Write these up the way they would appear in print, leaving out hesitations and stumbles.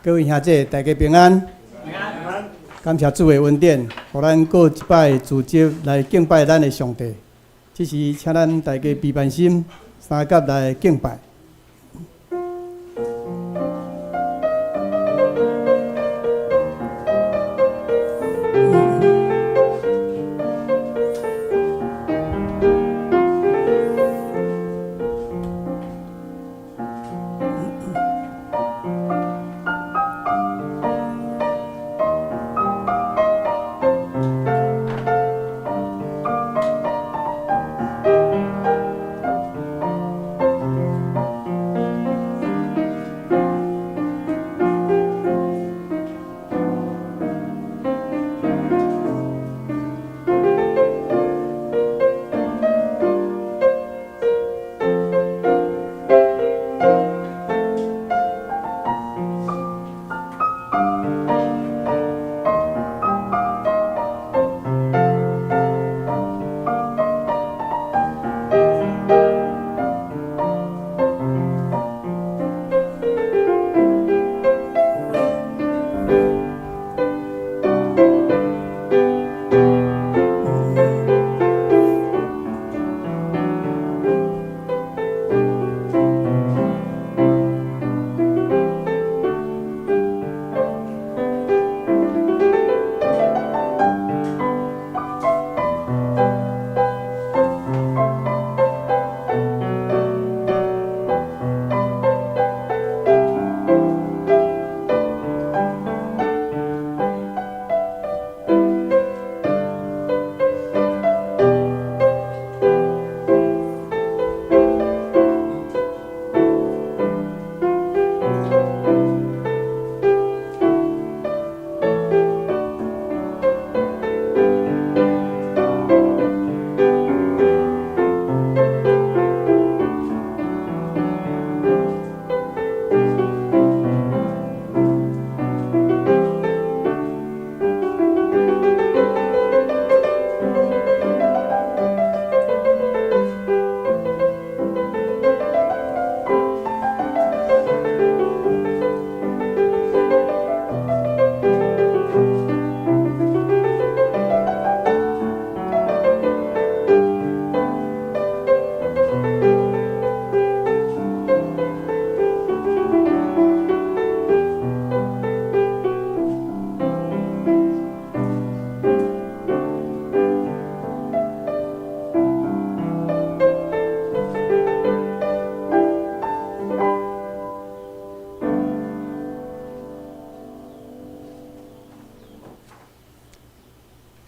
各位兄弟，大家平安。平安。感謝主的恩典，予咱閣一擺組織來敬拜咱的上帝。這時，請咱大家閉慢心，三佮來敬拜。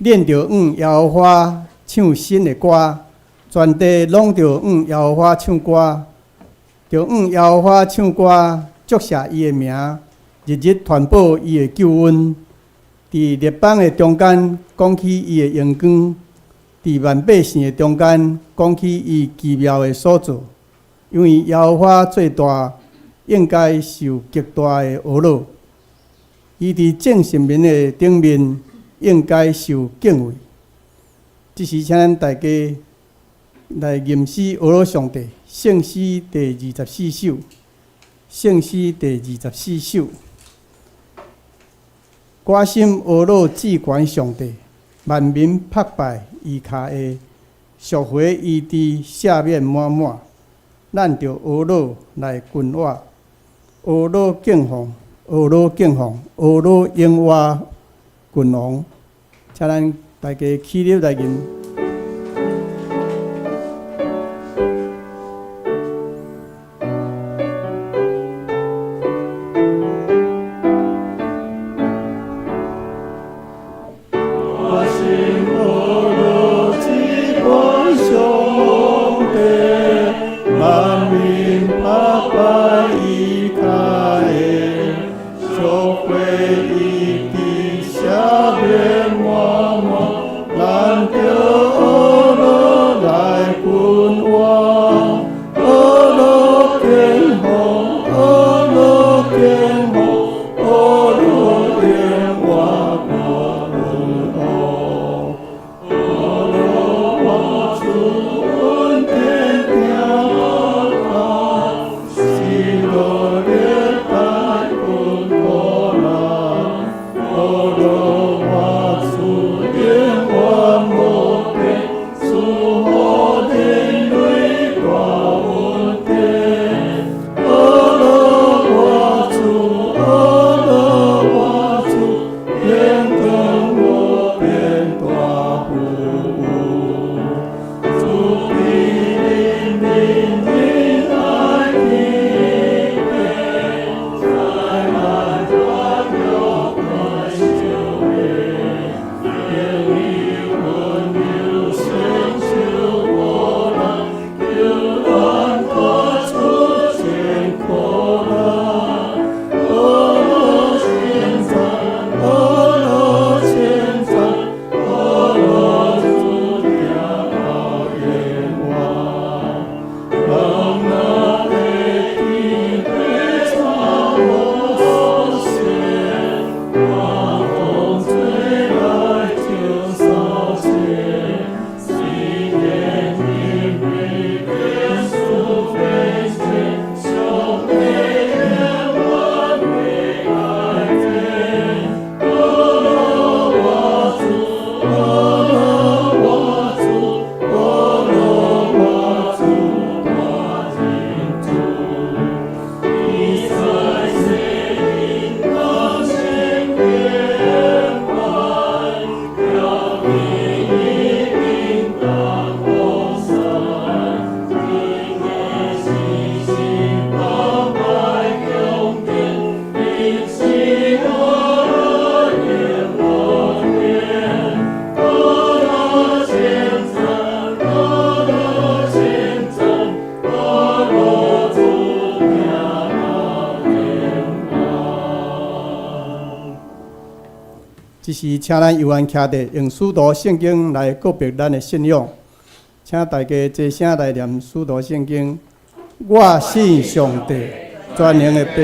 恁著向耶和華唱新的歌，全地攏著向耶和華唱歌，著向耶和華唱歌，祝謝伊的名，日日傳報伊的救恩。佇列邦的中間講起伊的榮光，佇萬百姓的中間講起伊奇妙的所做。因為耶和華做大，應該受極大的呵咾。伊佇眾臣民的頂面，應該受敬畏。這時，請咱大家來吟詩呵咾上帝。聖詩第24首，聖詩第24首。我心呵咾至懸上帝，萬民拍拜伊跤下，贖回伊佇赦免滿滿。咱著呵咾來君我，呵咾敬奉，呵咾敬奉，呵咾永活君王。請咱大家起立來吟。我心呵咾至懸上帝，萬民拍拜伊跤下，贖回伊佇赦免滿滿，咱著這時請咱猶原徛佇，用使徒聖經來告白咱的信仰。請大家齊聲來念使徒聖經。我信上帝，全能的父，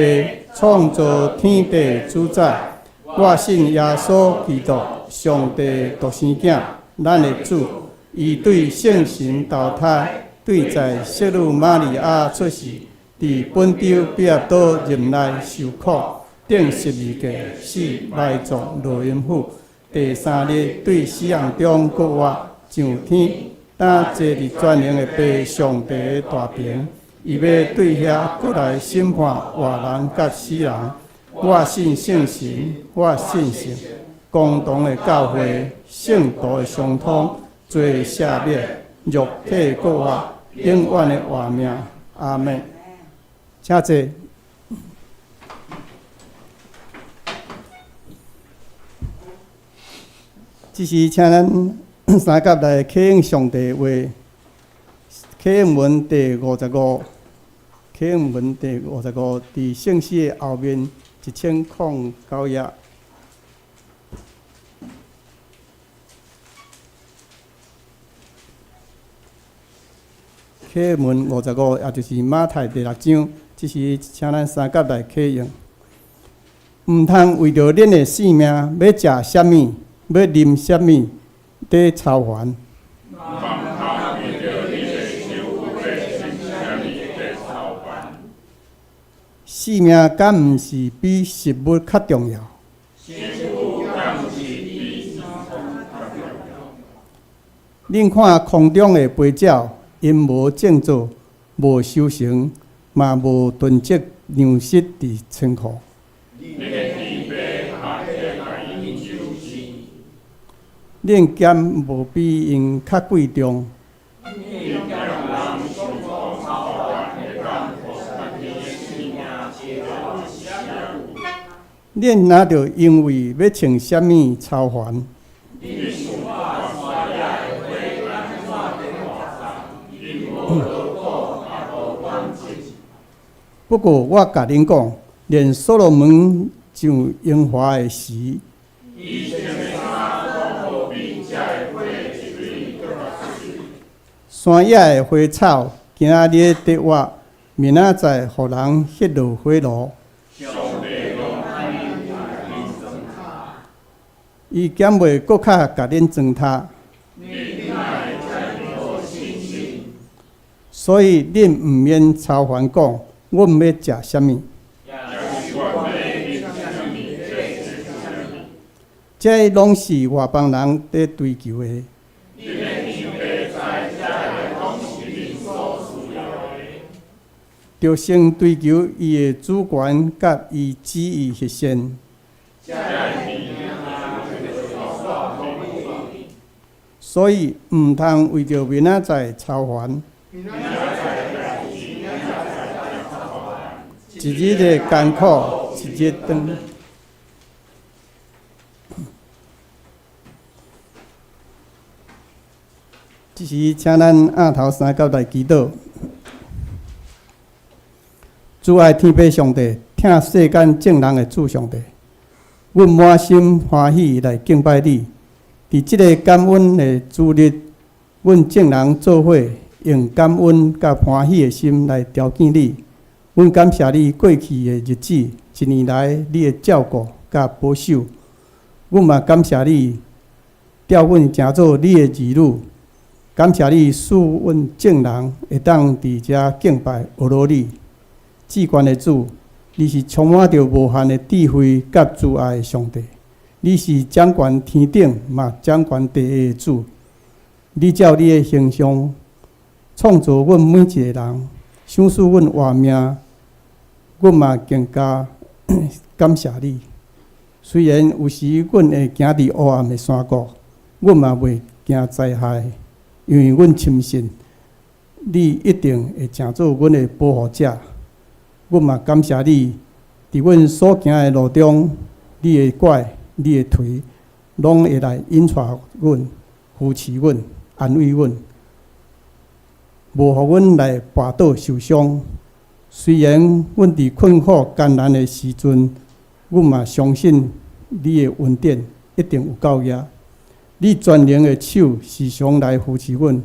創造天地主宰。我信耶穌基督，上帝獨生囝，咱的主。伊對聖神投胎，對在聖女瑪利亞出世，佇本丟彼拉多任內受苦，釘十字架，死埋葬落陰府。第三日對死人中復活，上天，擔坐佇全能的父上帝的大爿。伊欲對遐閣來審判活人佮死人。我信聖神，我信聖共同的教會，聖徒的相通，罪赦免，肉體復活，永遠的活命。阿們。請坐。這時請咱三佮來啟應上帝話，啟應文第五十五，啟應文第五十五，佇聖詩的後面1009頁。啟應文五十五，也就是馬太第六章，這時請咱三佮來啟應。毋通為著恁的性命，欲食啥物，欲啉啥物，佇操煩。性命敢毋是比食物較重要？恁看空中的飛鳥，𪜶無種作，無收成，嘛無囤積糧食佇倉庫。恁敢無比𪜶較貴重？恁若著因為欲穿啥物操煩？不過我共恁講，連所羅門上榮華的時，山野的花草，今仔日佇活，明仔載予人彼落火爐。伊敢袂閣較共恁裝呾？所以恁毋免操煩講，阮欲食啥物？這攏是外邦人佇追求的。著先追求伊的主權佮伊旨意實現。所以毋通為著明仔載操煩。一日的艱苦，一日當。這時，請咱徉頭三佮來祈禱。主愛天父上帝，疼世間眾人的主上帝，阮滿心歡喜來敬拜你。佇這个感恩的主日，阮眾人做伙用感恩佮歡喜的心來朝見你。阮感謝你過去的日子，一年來你的照顧佮保守。阮嘛感謝你調阮成做你的兒女，感謝你賜阮眾人會當佇遮敬拜阿羅你。至懸的主，你是充滿著無限的智慧佮慈愛的上帝。你是掌權天頂嘛掌權地下的主。你照你的形象創造阮每一个人，賞賜阮活命，阮嘛更加感謝你。雖然有時阮會行佇黑暗的山谷，阮嘛袂驚災害，因為阮深信你一定會成做阮的保護者。阮嘛感謝你，佇阮所行的路中，你的拐、你的槌，攏會來引帶阮、扶持阮、安慰阮，無予阮來跋倒受傷。雖然阮佇困苦艱難的時陣，阮嘛相信你的恩典。一定有夠額。你全能的手時常來扶持阮，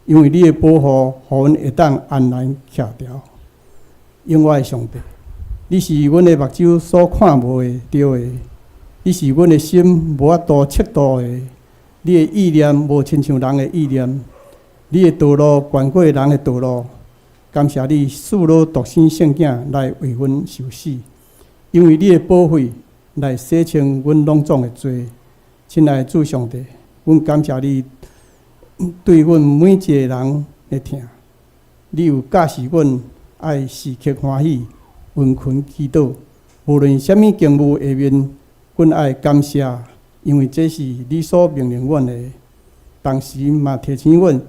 因為你的保護，予阮會當安然徛牢。永活的上帝，你是阮的目睭所看無會著的，你是阮的心無法度測度的。你的意念無親像人的意念，你的道路懸過人的道路。感謝你賜予獨生聖囝來為阮受死，因為你的寶血來洗清阮攏總的罪。親愛的主上帝，阮感謝你對阮每一個人的疼。你有教示阮愛時刻歡喜，殷勤祈禱，無論啥物境遇下面，阮愛感謝，因為這是你所命令阮的。同時嘛提醒阮，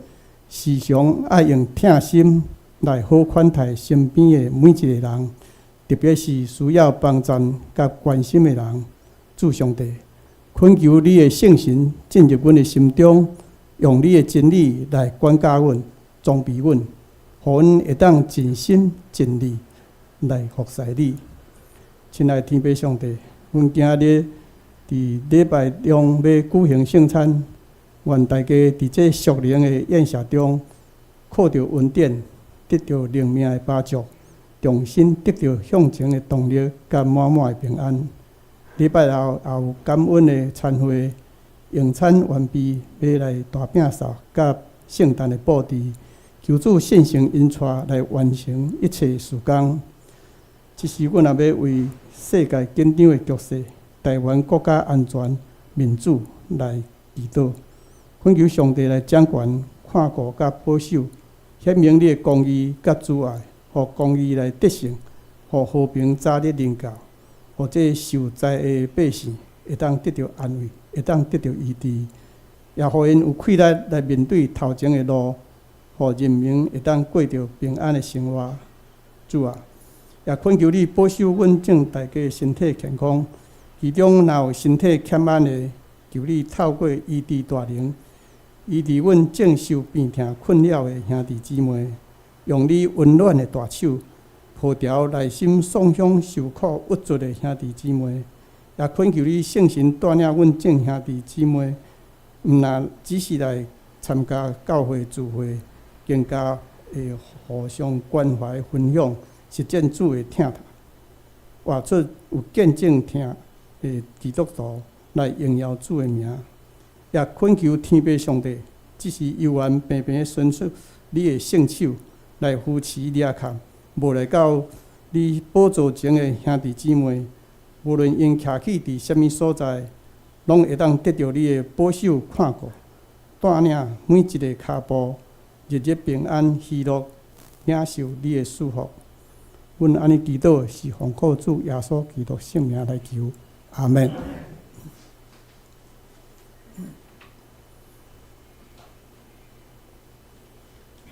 時常愛用疼心來好款待身邊的每一個人，特別是需要幫助佮關心的人。主上帝，懇求你的聖神進入阮的心中，用你的真理來管教阮、裝備阮，予阮會當盡心盡力來服侍你。親愛的天父上帝，阮今日佇禮拜中欲舉行聖餐，願大家佇這屬靈的宴席中，靠著恩典，得著靈命的飽足，重新得著向前的動力，佮滿滿的平安。禮拜後也有感恩的餐會，用餐完畢，欲來大餅掃佮聖誕的布置，求主聖神引帶來完成一切事工。這時，阮也欲為世界緊張的局勢、台灣國家安全、民主來祈禱，懇求上帝來掌權、看顧佮保守，顯明你的公義佮慈愛，予公義來得勝，予和平早日臨到，予這受災的百姓會當得著安慰，會當得著醫治，也予𪜶有氣力來面對頭前的路，予人民會當過著平安的生活。主啊，也懇求你保守阮眾大家身體健康，其中若有身體欠安的，求你透過醫治大能，醫治阮眾受病痛困擾的兄弟姊妹，用你溫暖的大手抱牢內心創傷受苦鬱卒的兄弟姊妹，也懇求你聖神帶領阮眾兄弟姊妹，毋但只是來參加教會聚會，更加會互相關懷分享，實踐主的疼痛，活出有見證疼的基督徒來榮耀主的名。也懇求天父上帝，這時猶原平平伸出你的聖手來扶持掠扛，無來到你寶座前的兄弟姊妹，無論𪜶徛起佇啥物所在，攏會當得著你的保守看顧，帶領每一个跤步，日日平安喜樂，領受你的祝福。阮按呢祈禱，是奉靠主耶穌基督聖名來求，阿門。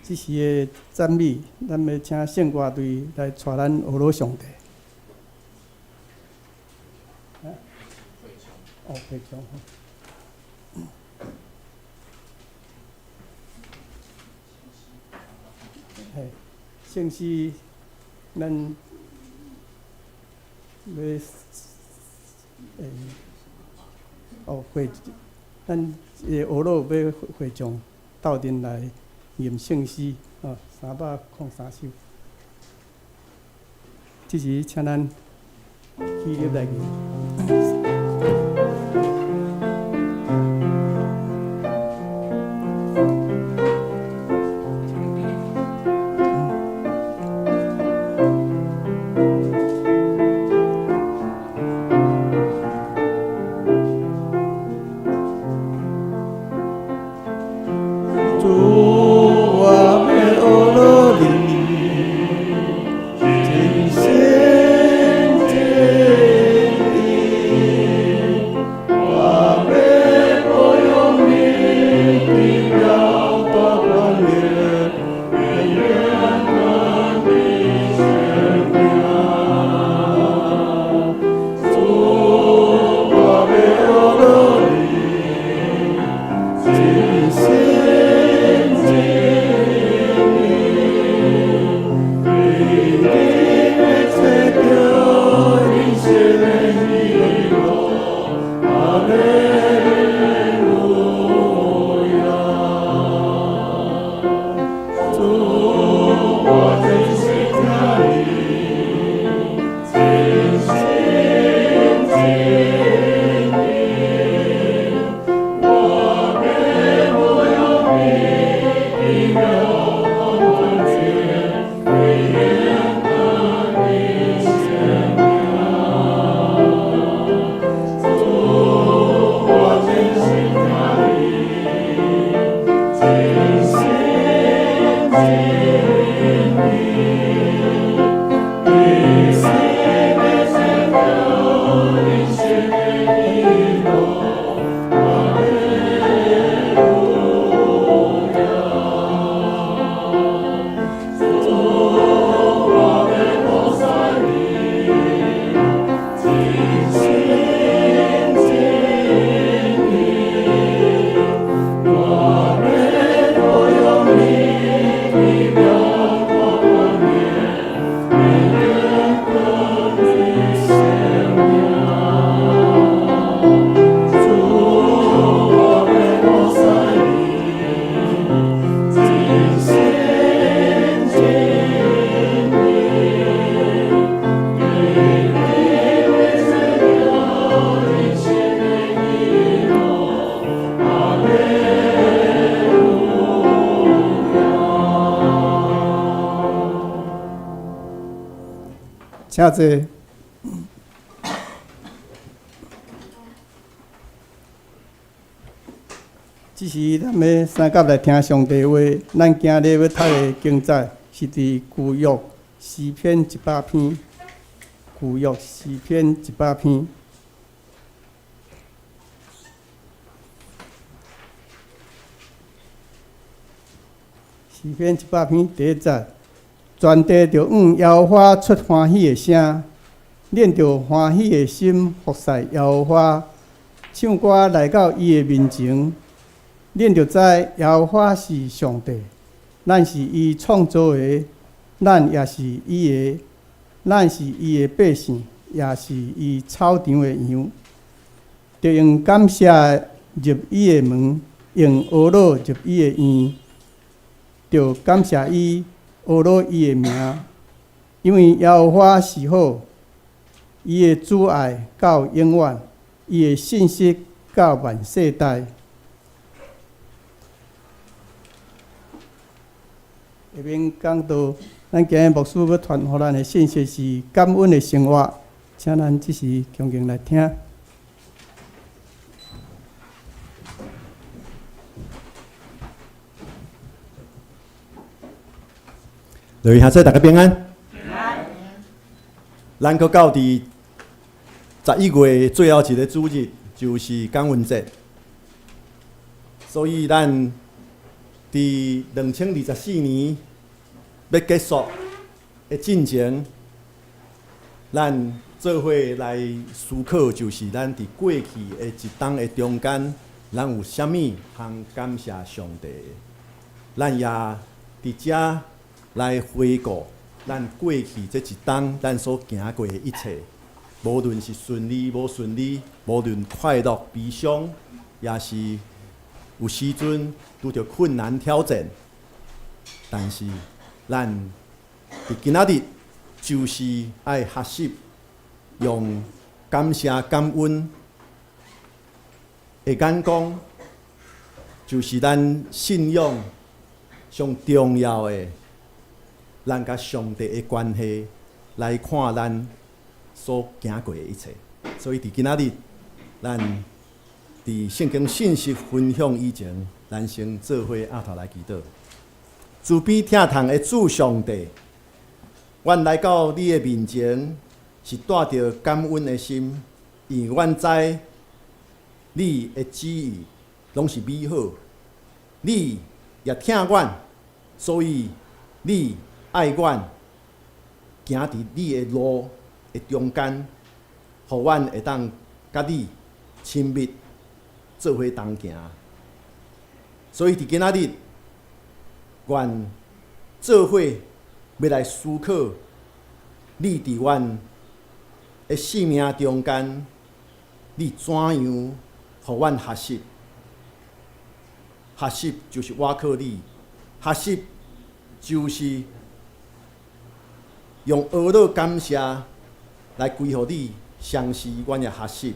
這時的讚美，咱欲請聖歌隊來帶咱呵咾上帝。哦，回唱。嘿，聖詩，咱欲，哦，會，咱呵咾欲會眾鬥陣來吟聖詩，哦，303首。這時，請咱起立來吟。主，我欲呵咾你，盡心盡意。請坐。這時，咱欲相佮來聽上帝話。咱今日欲讀的經節是佇舊約詩篇一百篇。舊約詩篇一百篇。詩篇一百篇第一節：全地著向耶和華出歡喜的聲，恁著歡喜的心服侍耶和華，唱歌來到伊的面前。恁著知耶和華是上帝，咱是伊創造的，咱也是伊的，咱是伊的百姓，也是伊草場的羊。著用感謝入伊的門，用呵咾入伊的院，著感謝伊，呵咾伊的名，因為耶和華是好，伊的慈愛到永遠，伊的信實到萬世代。下面講到，咱今日牧師欲傳予咱的信息是感恩的生活，請咱這時恭敬來聽。各位兄弟，大家平安。咱閣到佇11月最後一个主日，就是感恩節，所以咱佇2024年欲結束的進前，咱做伙來思考，就是咱佇過去的一冬的中間，咱有啥物通感謝上帝的？咱也佇遮來回顧咱過去這一冬咱所行過的一切，無論是順利無順利，無論快樂悲傷，也是有時陣拄著困難挑戰，但是咱佇今仔日就是愛學習用感謝感恩的眼光，就是咱信仰上重要的，咱佮上帝的關係來看咱所行過的一切。所以佇今仔日，咱佇聖經信息分享以前，咱先做伙阿頭來祈禱。慈悲疼痛的主上帝，阮來到你的面前，是帶著感恩的心，因為阮知你的旨意攏是美好，你也疼阮，所以你愛阮行佇你的路的中間，予阮會當佮你親密做伙同行。所以佇今仔日，阮做伙欲來思考，你佇阮的生命中間，你怎樣予阮學習？學習就是倚靠你，學習就是用呵咾感謝來歸予你，同時阮也學習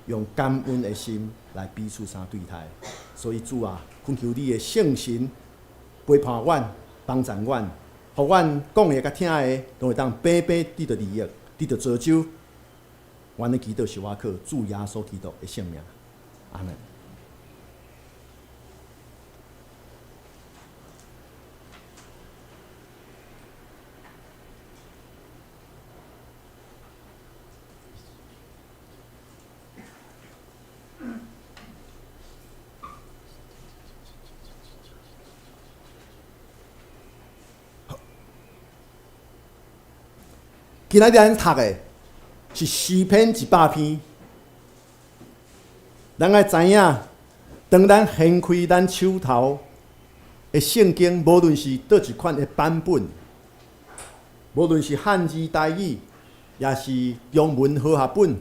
用感恩的心來彼此相對待。所以主啊，懇求你的聖神陪伴阮，幫助阮，予阮講的佮聽的，攏會當白白得著利益，得著造就。阮的祈禱是倚靠主耶穌基督的聖名，阿們。今仔日咱讀的是詩篇一百篇。咱愛知影，當咱掀開咱手頭的聖經，無論是佗一款的版本，無論是漢字台語，抑是中文和合本，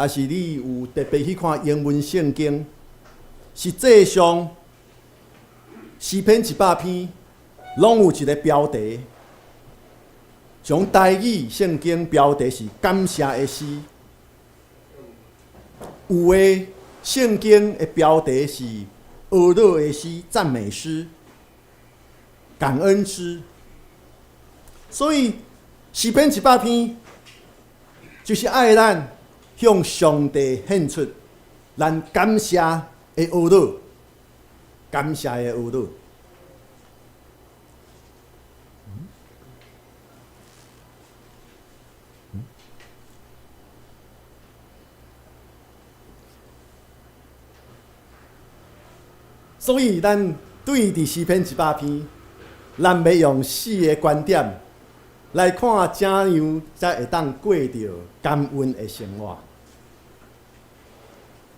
抑是你有特別去看英文聖經，實際上詩篇一百篇攏有一个標題。像台語聖經標題是感謝的詩，有的聖經的標題是呵咾的詩、讚美詩、感恩詩。所以，詩篇一百篇就是愛咱向上帝獻出咱感謝的哀歌，感謝的哀歌。所以，咱對佇詩篇一百篇，咱欲用四个觀點來看，怎樣才會當過著感恩的生活。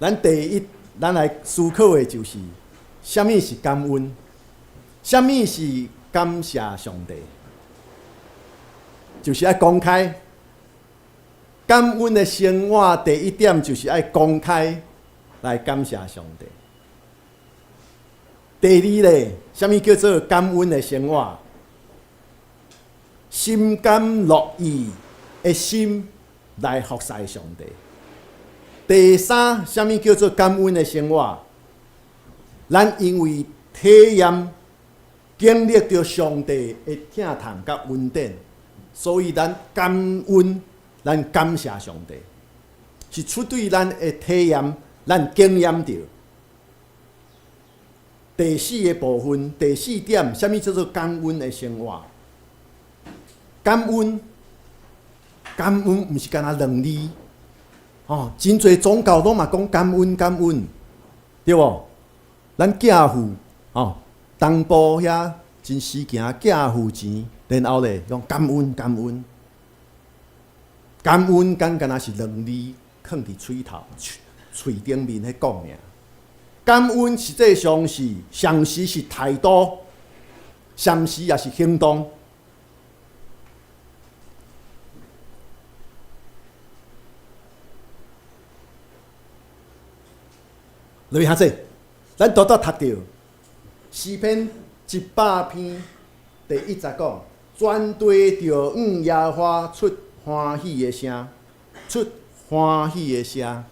咱第一，咱來思考的就是，啥物是感恩？啥物是感謝上帝？就是愛公開感恩的生活。第一點就是愛公開來感謝上帝。第二咧，啥物叫做感恩的生活？心甘樂意的心來服侍上帝。第三，啥物叫做感恩的生活？咱因為體驗經歷著上帝的疼痛佮恩典，所以咱感恩，咱感謝上帝，是出對咱的體驗，咱經驗著。第四个部分，第四點，啥物叫做感恩的生活？感恩，感恩毋是干焦兩字，吼，真濟宗教攏嘛講感恩感恩，對無？咱寄付，吼，東部遐真時行寄付錢，然後咧講感恩感恩，感恩敢干焦是兩字，囥佇喙頭、喙頂面彼講爾。感恩實際上是，常時是態度，常時也是行動。落去遐濟，咱拄拄讀著詩篇一百篇第一節講，全地著向耶和華出歡喜的聲，出歡喜的聲。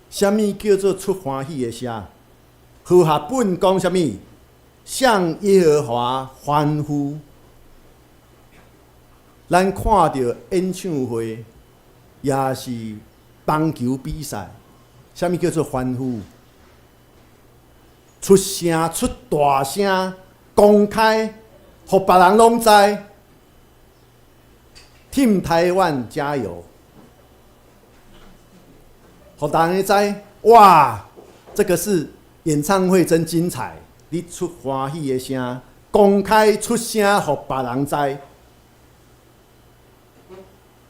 啥物叫做出歡喜的聲？和合本講啥物？向耶和華歡呼。咱看著演唱會，也是棒球比賽，啥物叫做歡呼？出聲出大聲，公開，予別人攏知。Team 台灣加油！予大家知，哇！這個是演唱會真精彩，你出歡喜的聲，公開出聲，予別人知。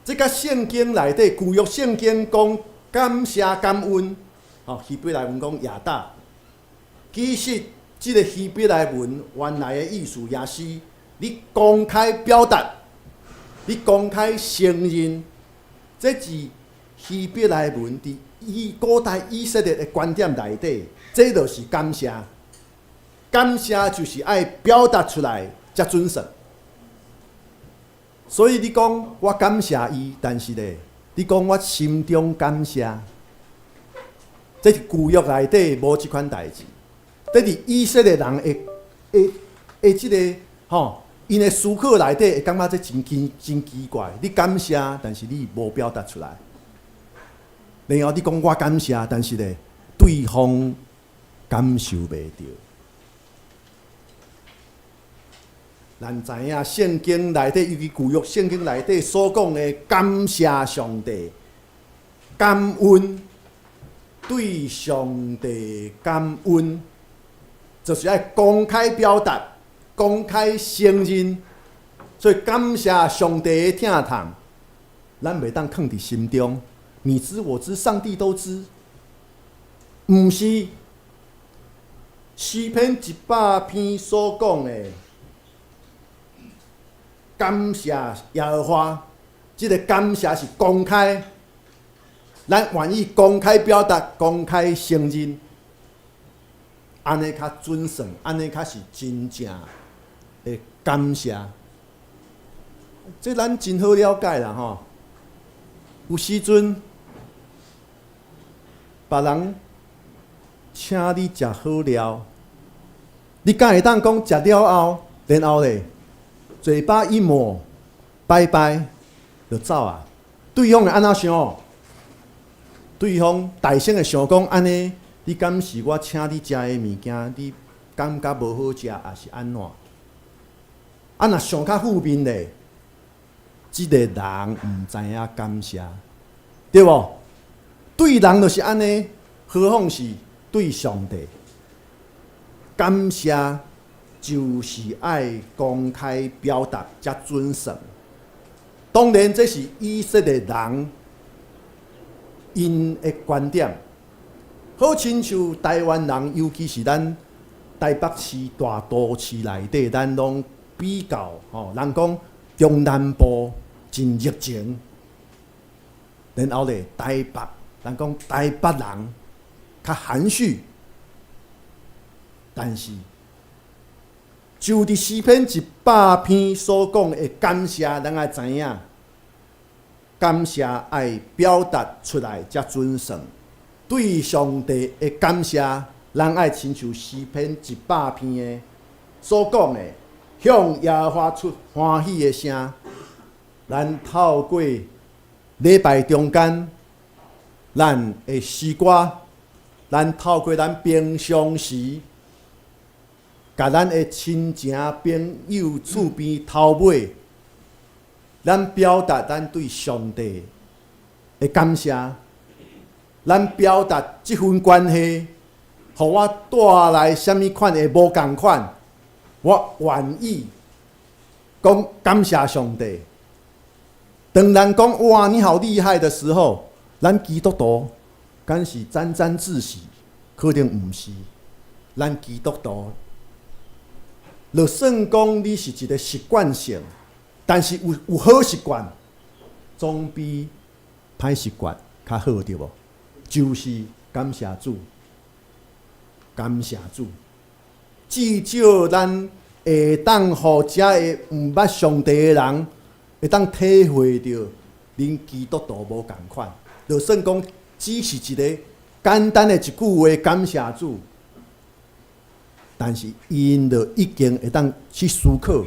這個聖經內底，舊約聖經講感謝感恩，吼，希伯來文講亞達。其實這個希伯來文原來的意思也是你公開表達，你公開承認，這是希伯來文佇以古代以色列的觀點內底，這就是感謝。感謝就是愛表達出來才準算。所以你講我感謝伊，但是咧，你講我心中感謝，這是舊約內底無這款代誌。這佇以色列人的的的這个吼，𪜶的思考內底會感覺這真奇真奇怪。你感謝，但是你無表達出來。然後你講我感謝，但是咧，對方感受袂著。咱知影聖經內底，尤其舊約聖經內底所講的感謝上帝、感恩，對上帝感恩，就是愛公開表達、公開承認。所以感謝上帝的疼痛，咱袂當囥佇心中。你知我知，上帝都知。毋是詩篇一百篇所講的感謝耶和華，這个感謝是公開，咱願意公開表達、公開承認，按呢較準算，按呢較是真正的感謝。這咱真好了解啦吼。有時陣，別人請你食好料，你敢會當講食了後，然後咧，嘴巴一抹，拜拜，就走啊。對方會按怎想？對方大聲會想講按呢，你敢是我請你食的物件，你感覺無好食，抑是按怎？啊，若想較負面咧，這个人毋知影感謝，對無？對人就是按呢，何況是對上帝？感謝就是愛公開表達才準算。當然，這是以色列人𪜶的觀點。好親像台灣人，尤其是咱台北市大都市內底，咱攏比較吼，人講中南部真熱情，然後咧台北，人講台北人較含蓄，但是就佇詩篇100篇所講的感謝，咱愛知影，感謝愛表達出來才準算。對上帝的感謝，咱愛親像詩篇100篇的所講的，向耶和華出歡喜的聲。咱透過禮拜中間，咱的詩歌，咱透過咱平常時，共咱的親情朋友厝邊頭尾，咱表達咱對上帝的感謝，咱表達這份關係，予我帶來啥物款的無仝款，我願意講感謝上帝。當人講哇你好厲害的時候，咱基督徒敢是沾沾自喜？可能毋是。咱基督徒，就算講你是一个習慣性，但是有好習慣，總比歹習慣較好，對無？就是感謝主，感謝主。至少咱會當予遮个毋捌上帝的人，會當體會著恁基督徒無仝款。就算講只是一个簡單的一句話，感謝主，但是𪜶就已經會當去思考，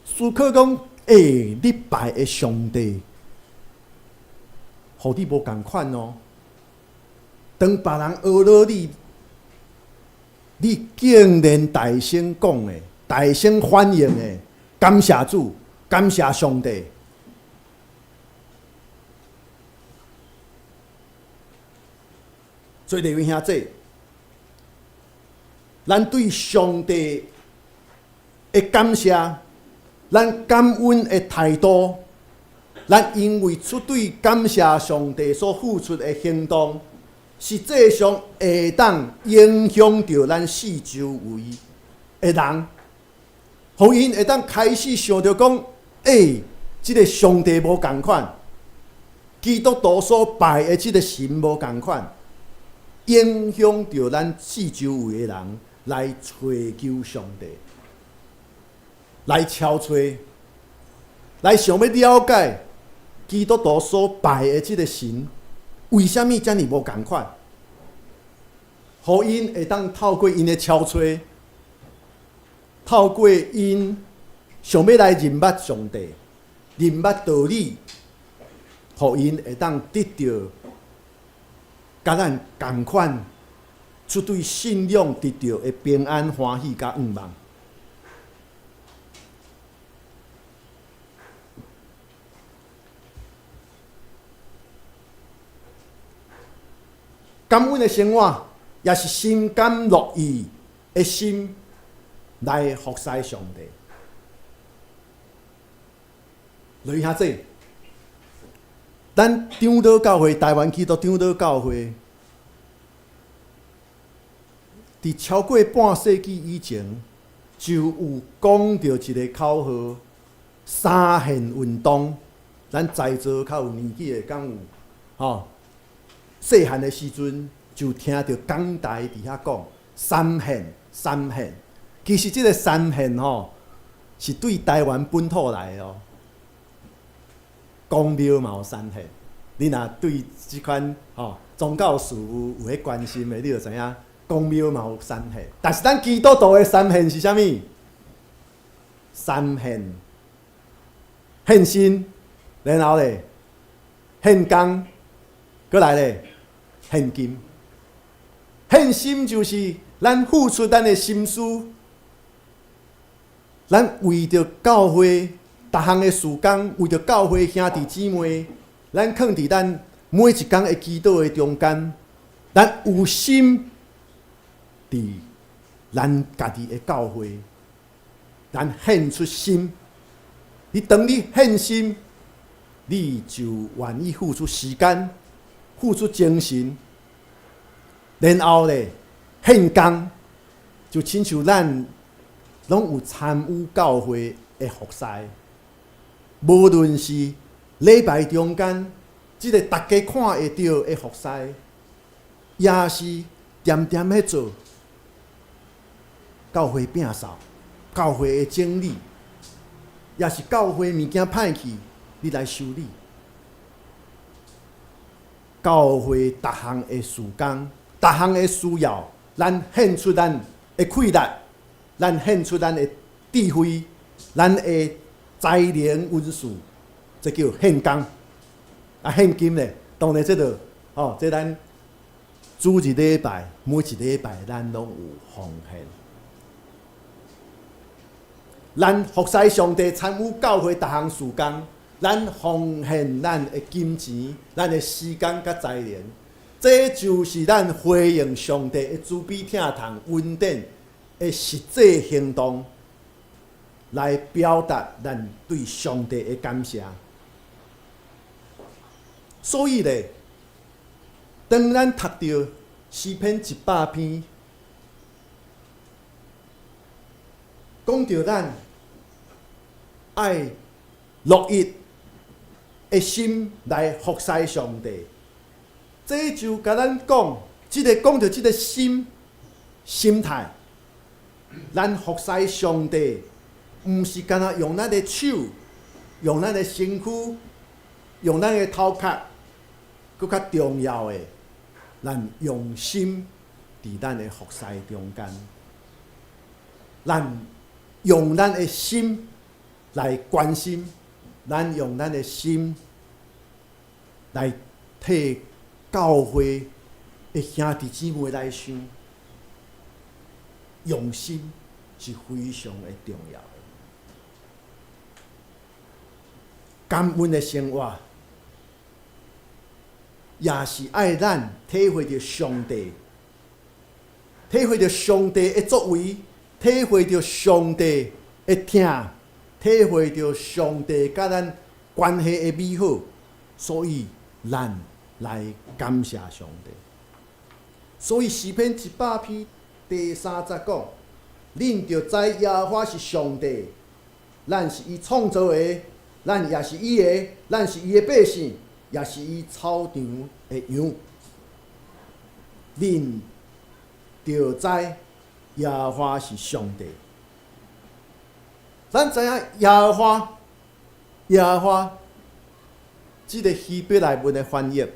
思考講，欸，你拜的上帝，予你無仝款哦。當別人呵咾你，你竟然大聲講的，大聲反應的，感謝主，感謝上帝。所以各位兄弟，咱對上帝的感謝，咱感恩的態度，咱因為出對感謝上帝所付出的行動，實際上會當影響著咱四周圍的人，予𪜶會當開始想著講，欸，這个上帝無仝款，基督徒所拜的這个神無仝款，影響著咱四周圍的人來揣求上帝，來敲揣，來想欲了解基督徒所拜的這个神，為啥物遮爾無仝款？予𪜶會當透過𪜶的敲揣，透過𪜶想欲來認捌上帝、認捌道理，予𪜶會當得著佮咱仝款，出對信仰得著的平安、歡喜佮向望。感恩的生活，也是心甘樂意的心來服侍上帝。來兄弟，咱長老教會，台灣基督長老教會，佇超過半世紀以前，就有講著一个口號：三獻運動。咱在座較有年紀的，敢有？吼，細漢的時陣就聽著講台佇遐講三獻，三獻。其實這个三獻吼，是對台灣本土來的哦。公廟嘛有三獻，你若對這款吼宗教事務有彼關心的，你就知影公廟嘛有三獻。但是咱基督徒的三獻是啥物？三獻獻身，然後咧獻工，閣來咧獻金。獻心就是咱付出咱的心思，咱為著教會逐項的事工，為著教會兄弟姊妹，咱囥佇咱每一工的祈禱的中間，咱有心佇咱家己的教會，咱獻出心。你當你獻心，你就願意付出時間、付出精神，然後咧獻工，就親像咱攏有參與教會的服侍，無論是禮拜中間，這个大家看會著的服侍，也是恬恬咧做教會摒掃、教會的整理，也是教會物件歹去，你來修理。教會逐項的事工、逐項的需要，咱獻出咱的氣力，咱獻出咱的智慧，咱的才能恩賜，這叫獻工。啊，獻金咧，當然這個吼，這咱主日禮拜每一禮拜咱攏有奉獻。咱服侍上帝，參與教會逐項事工，咱奉獻咱的金錢、咱的時間佮才能，這就是咱回應上帝的慈悲疼痛恩典的實際行動，來表達咱對上帝的感謝。所以咧，當咱讀著詩篇100篇，講著咱愛樂意的心來服侍上帝，這就共咱講，這個講著這個心心態，咱服侍上帝，毋是干焦用咱的手，用咱的身軀，用咱的頭殼，閣較重要的，咱用心佇咱的服侍中間，咱用咱的心來關心，咱用咱的心來替教會的兄弟姊妹來想，用心是非常的重要的。感恩的生活，也是愛咱體會著上帝，體會著上帝的作為，體會著上帝的疼，體會著上帝佮咱關係的美好，所以咱來感謝上帝。所以詩篇100篇第三節講：恁著知耶和華是上帝，咱是伊創造的，咱也是伊的，咱是伊的百姓，也是伊草場的羊。恁著知耶和華是上帝。咱知影耶和華，耶和華，這个希伯來文的翻譯，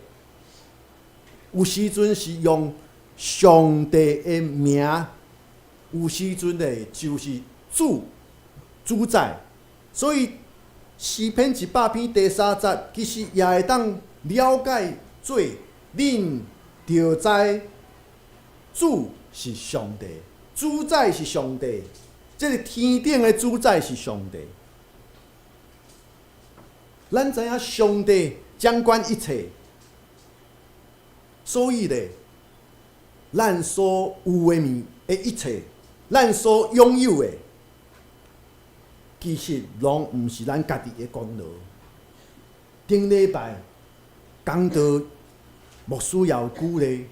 有時陣是用上帝的名，有時陣咧就是主主宰，所以詩篇100篇第三節，其實也會當了解做恁著知主是上帝，主宰是上帝，這个天頂的主宰是上帝。咱知影上帝掌管一切，所以咧，咱所有的物的一切，咱所擁有的，其實攏毋是咱家己的功勞。頂禮拜講道牧師也有鼓勵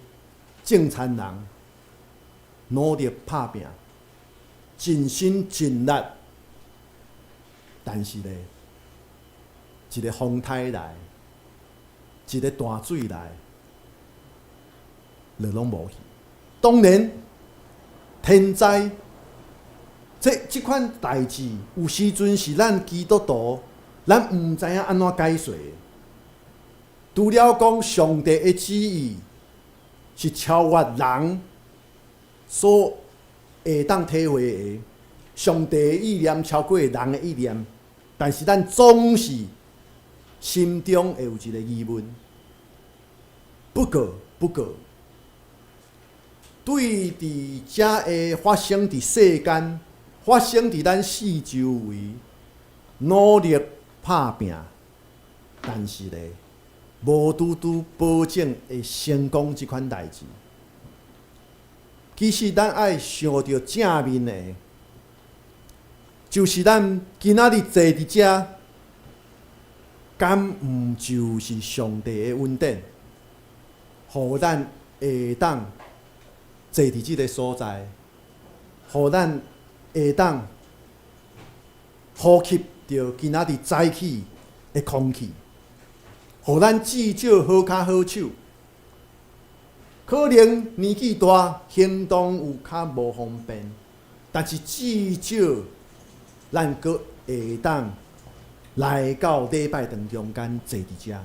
種田人努力拍拚，盡心盡力，但是咧，一个風颱來，一个大水來，就攏無去。當然，天災這這款代誌，有時陣是咱基督徒，咱毋知影按怎解釋。除了講上帝的旨意是超越人所會當體會的，上帝的意念超過人的意念。但是咱總是心中會有一个疑問。不過，對佇遮會發生佇世間，發生佇咱四周圍，努力拍拚，但是咧，無拄拄保證會成功這款代誌。其實咱愛想著正面的，就是咱今仔日坐佇遮，敢毋就是上帝的恩典，予咱會當坐佇這个所在，予咱會當呼吸著今仔日早起的空氣，予咱至少好跤好手。可能年紀大，行動有較無方便，但是至少咱閣會當來到禮拜堂中間坐佇遮。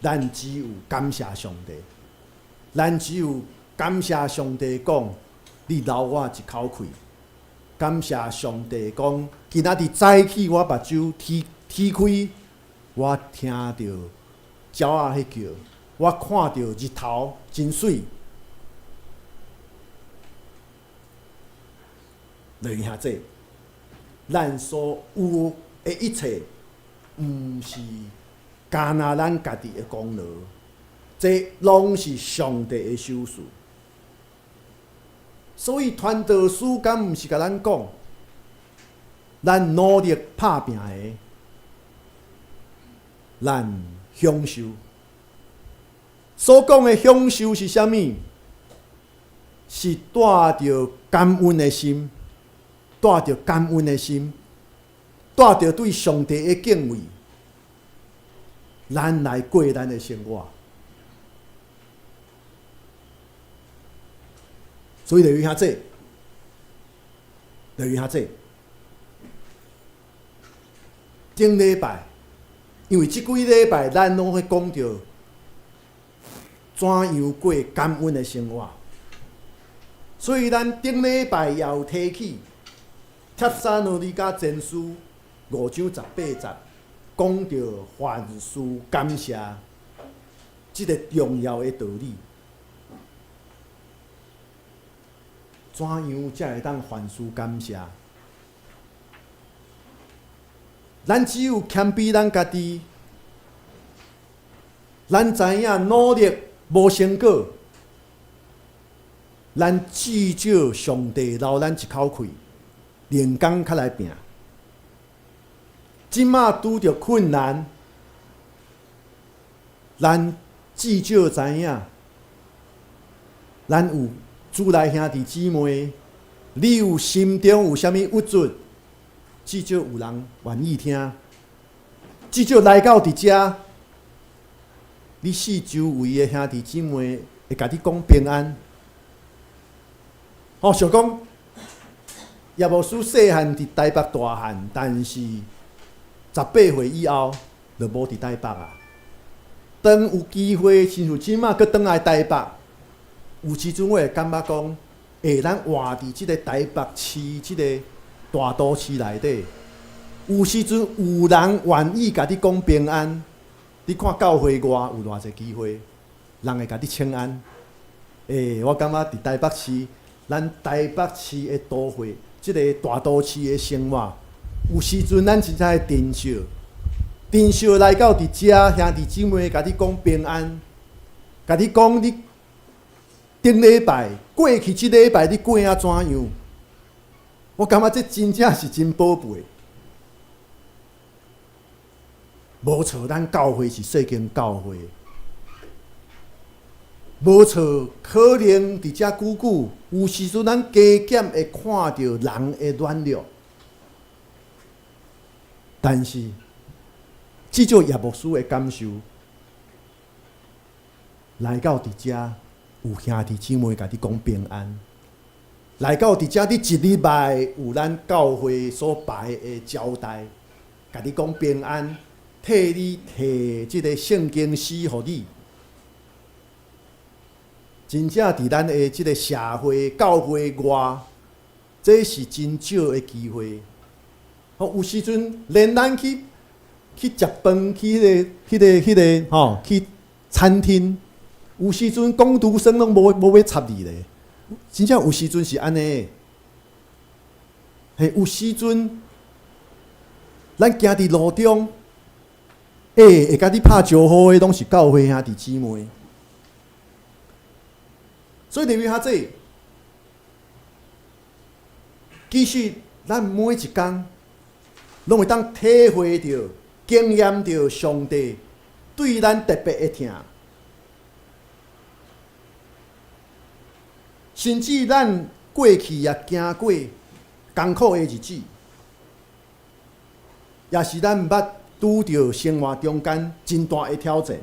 咱只有感謝上帝，咱只有感謝上帝講，你留我一口氣。感謝上帝講，今仔日早起我目睭天天開，我聽著鳥仔彼叫，我看著日頭真媠。來兄弟，咱所有的一切，毋是干焦咱家己的功勞，這攏是上帝的賞賜。所以傳道書敢毋是共咱講，咱努力拍拚的，咱享受。所講的享受是啥物？是帶著感恩的心，帶著感恩的心，帶著對上帝的敬畏，咱來過咱的生活。所以就有遐濟，就有遐濟。頂禮拜，因為這幾禮拜咱攏會講著怎樣過感恩的生活，所以咱頂禮拜也有提起《帖撒羅尼迦前書》5章18節，講著凡事感謝這个重要的道理。怎樣才會當凡事感謝？咱只有謙卑咱家己，咱知影努力無成果，咱至少上帝留咱一口氣，連工較來拚。這馬拄著困難，咱至少知影，咱有主內兄弟姊妹，你有心中有啥物鬱卒，至少有人願意聽。至少來到佇遮，你四周圍的兄弟姊妹會共你講平安。吼，想講葉牧師細漢佇台北大漢，但是18歲以後就無佇台北啊。當有機會，親像這馬閣轉來台北，有時陣我會感覺講，欸，咱活佇這個台北市這個大都市內底，有時陣有人願意共你講平安，你看教會外有偌濟機會，人會共你請安。欸，我感覺佇台北市，咱台北市的都會，這個大都市的生活，有時陣咱真正會珍惜，珍惜來到佇遮兄弟姊妹共你講平安，共你講你頂禮拜過去這禮拜你過啊怎樣？我感覺這真正是真寶貝。無錯，咱教會是細間教會，無錯，可能佇遮久久，有時陣咱加減會看著人的軟弱，但是至少葉牧師的感受，來到佇遮有兄弟姊妹共你講平安，來到佇遮你一禮拜有咱教會所排的招待，共你講平安，替你提這个聖經詩予你。真正佇咱的這个社會教會外，這是真少的機會。吼，有時陣連咱去食飯，去彼個吼，去餐廳，有時陣工讀生攏無欲插你咧。真正有時陣是按呢。嘿，有時陣咱行佇路中，會共你拍招呼的，攏是教會兄弟姊妹。所以入去遐濟，其實咱每一工攏會當體會著、經驗著上帝對咱特別的疼，甚至咱過去也行過艱苦的日子，也是咱捌拄著生活中間真大的挑戰。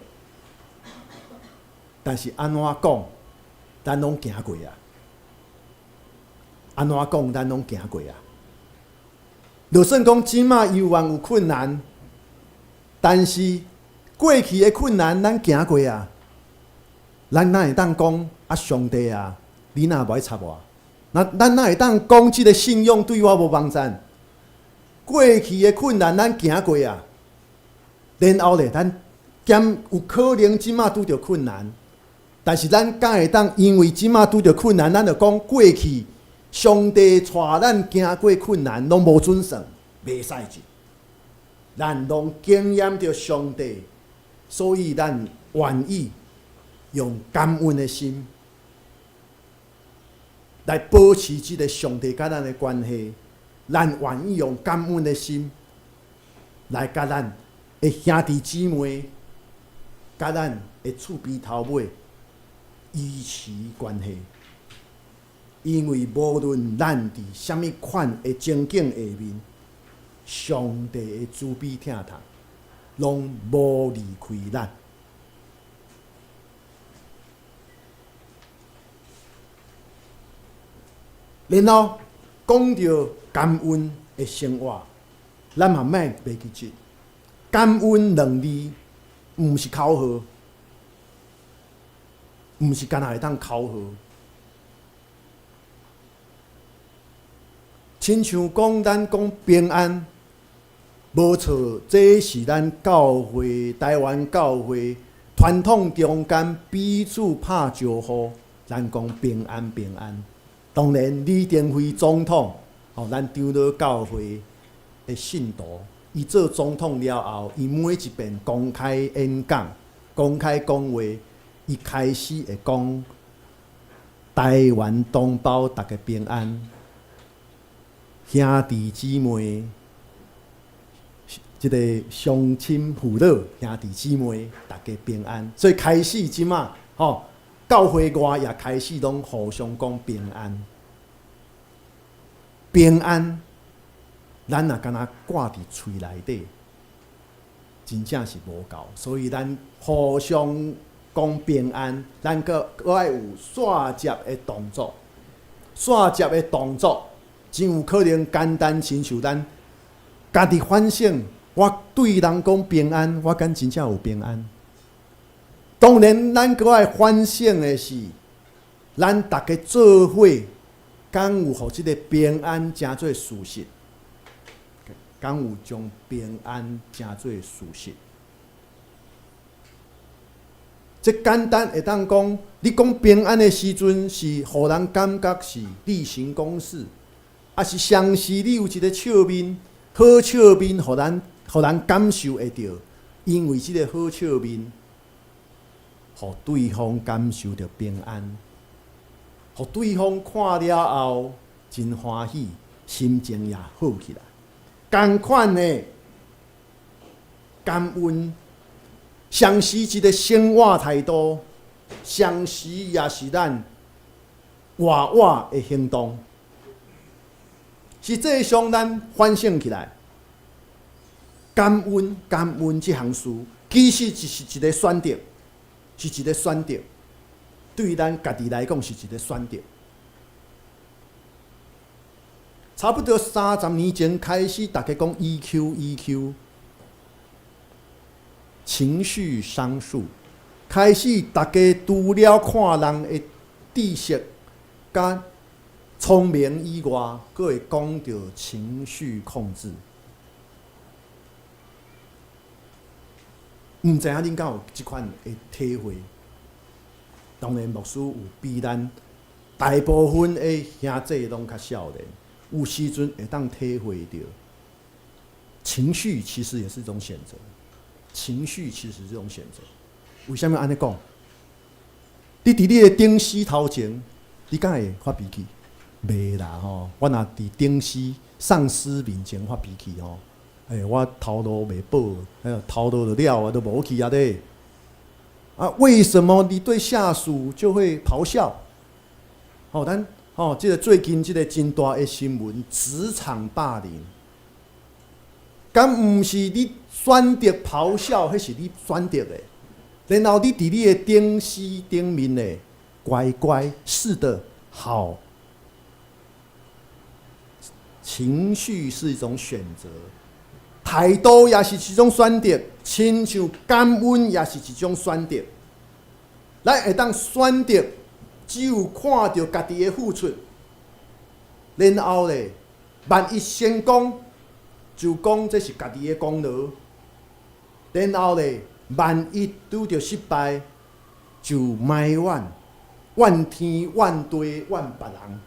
但是按怎講，咱攏行過啊！按怎講，咱攏行過啊！就算講這馬猶原有困難，但是過去的困難咱行過啊！咱哪會當講啊？上帝啊，你若無愛插我？那咱哪會當講這个信仰對我無幫贊？過去的困難咱行過啊，然後咧，咱兼有可能這馬拄著困難，但是咱敢會當因為這馬拄著困難，咱就講過去上帝帶咱行過困難攏無準算，袂使的。咱攏經驗著上帝，所以咱願意用感恩的心來保持這个上帝佮咱的關係。咱願意用感恩的心來佮咱的兄弟姊妹、佮咱的厝邊頭尾維持關係。因為無論咱佇啥物款的情景下面，上帝的慈悲疼痛攏無離開咱。然後講著感恩的生活，咱嘛莫袂記得，感恩兩字毋是口號，毋是干焦會當口號。親像講咱講平安，無錯，這是咱教會台灣教會傳統中間彼此拍招呼，咱講平安平安。當然，李登輝總統，吼，咱長老教會的信徒，伊做總統了後，伊每一遍公開演講、公開講話，伊開始會講台灣同胞逐家平安，兄弟姊妹，這个鄉親父老兄弟姊妹逐家平安。所以開始這馬，吼。教會外也開始攏互相講平安，平安，咱若干焦掛佇喙內底，真正是無夠。所以咱互相講平安，咱閣閣愛有紲接的動作，紲接的動作真有可能簡單，親像咱家己反省，我對人講平安，我敢真正有平安？當然，咱閣愛反省的是，咱逐家做伙，敢有予這个平安成做事實？敢有將平安成做事實？這簡單會當講，你講平安的時陣，是予人感覺是例行公事，抑是常時你有一个笑面，好笑面，予人感受會著，因為這个好笑面。予對方感受著平安，予對方看了後真歡喜，心情也好起來。仝款的感恩，常時一个生活態度，常時也是咱活活的行動。實際上，咱反省起來，感恩感恩這項事，其實就是一个選擇。是一个選擇，對咱家己來講是一个選擇。差不多30年前開始，逐家講 EQ EQ，情緒商數，開始逐家除了看人的知識佮聰明以外，閣會講著情緒控制。毋知影恁敢有這款的體會？當然，牧師有比咱大部分的兄弟攏較少年，有時陣會當體會著。情緒其實也是一種選擇，情緒其實是一種選擇。為啥物按呢講？你佇你的頂司頭前，你敢會發脾氣？袂啦吼！我若佇頂司上司面前發脾氣吼，欸，我頭路袂保，哎，頭路就了啊，都無去啊咧。啊，為什麼你對下屬就會咆哮？吼，咱吼，這個最近這個真大的新聞，職場霸凌，敢毋是你選擇咆哮，彼是你選擇的。然後你佇你的頂司頂面的乖乖是的好，情緒是一種選擇，態度也是一種選擇，親像感恩也是一種選擇。咱會當選擇，只有看著家己的付出，然後咧，萬一成功，就講這是家己的功勞；然後咧，萬一拄著失敗，就埋怨，怨天怨地怨別人。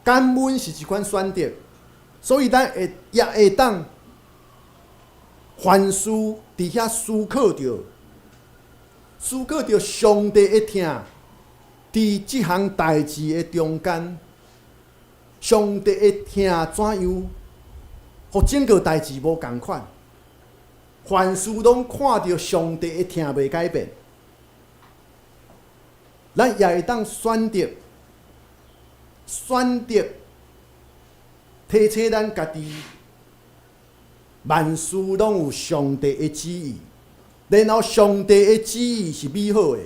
感恩是一款選擇，所以咱會也會當凡事佇遐思考著，思考著上帝的疼，佇這項代誌的中間，上帝的疼怎樣？予整個代誌無仝款，凡事攏看著上帝的疼袂改變，咱也會當選擇，選擇提醒咱家己，萬事攏有上帝的旨意，然後上帝的旨意是美好的，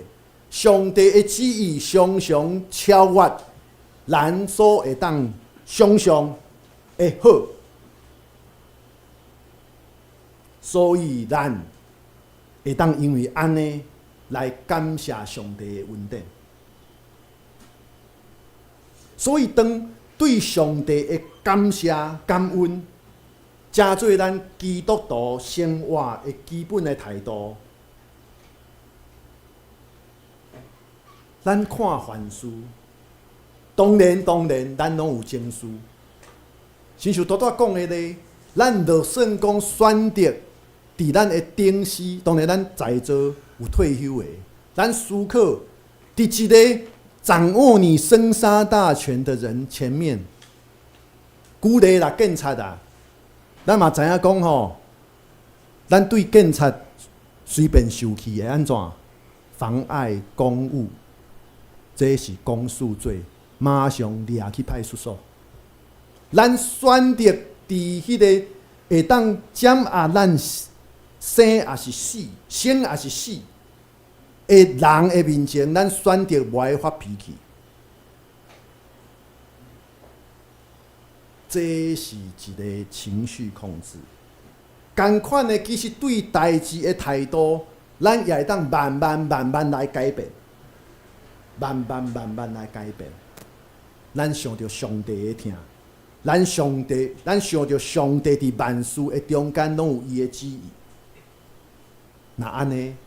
上帝的旨意常常超越咱所會當想像的好。所以，咱會當因為按呢來感謝上帝的恩典。所以，當對上帝的感謝、感恩，成做咱基督徒生活的基本的態度。咱看凡事，當然當然，咱攏有情緒。親像拄拄講的咧，咱就算講選擇。佇咱的頂司，當然咱在座有退休的，咱思考佇一个掌握你生殺大權的人前面，舉例啦，警察啊，咱嘛知影講吼，咱對警察隨便受氣會按怎？妨礙公務，這是公訴罪，馬上掠去派出所。咱選擇佇彼个會當掌握咱生抑是死，生抑是死的人的面前，咱選擇無愛發脾氣，這是一個情緒控制。仝款的，其實對代誌的態度，咱也會當慢慢慢慢來改變，慢慢慢慢來改變。咱想著上帝的疼，咱上帝，咱想著上帝佇萬事的中間，攏有伊的旨意。若按呢，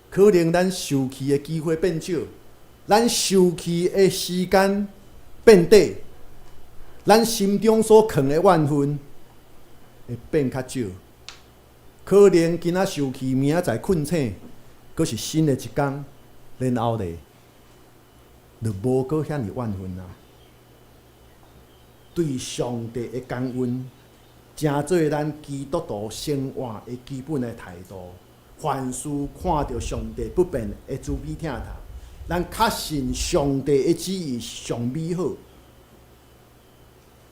可能咱受氣的機會變少，咱受氣的時間變短，咱心中所藏的怨恨會變較少。可能今仔受氣，明仔載睏醒，閣是新的一工，然後咧，就無閣遐爾怨恨啊。對上帝的感恩，成做咱基督徒生活的基本的態度。凡事看著上帝不變的慈悲疼痛，咱確信上帝的旨意上美好，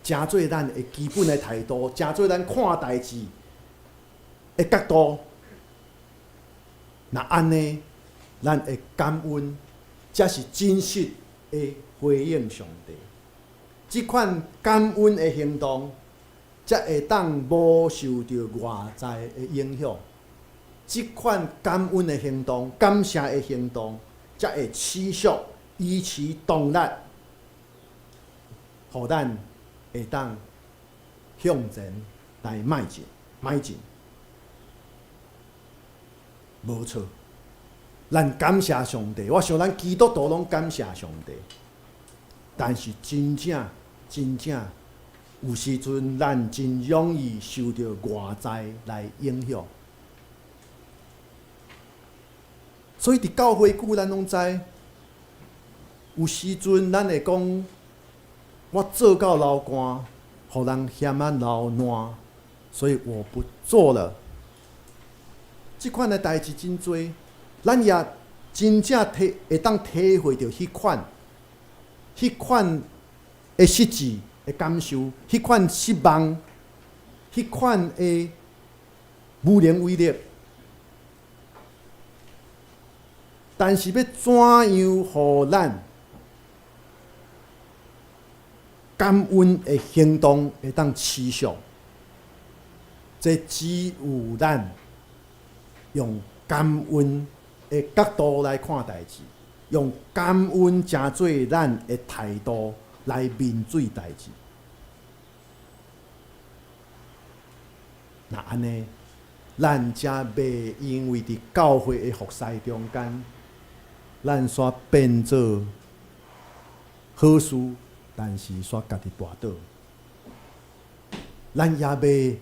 成做咱的基本的態度，成做咱看代誌的角度。若按呢，咱會感恩，才是真實的回應上帝。這款感恩的行動，才會當無受著外在的影響。這款感恩的行動、感謝的行動，才會持續維持動力，予咱會當向前來邁進、邁進。無錯，咱感謝上帝，我想咱基督徒攏感謝上帝。但是真正真正有時陣，咱真容易受著外在來影響。所以佇教會久，咱攏知，有時陣咱會講，我做到流汗，予人嫌啊流爛，所以我不做了。這款的代誌真濟，咱也真正體會當體會著彼款的實際的感受，彼款失望，彼款的無能為力。但是欲怎樣予咱感恩的行動會當持續？這只有咱用感恩的角度來看代誌，用感恩成做咱的態度來面對代誌。若按呢，咱才袂因為佇教會的服侍中間，咱煞變做好事，但是煞家己跋倒。咱也袂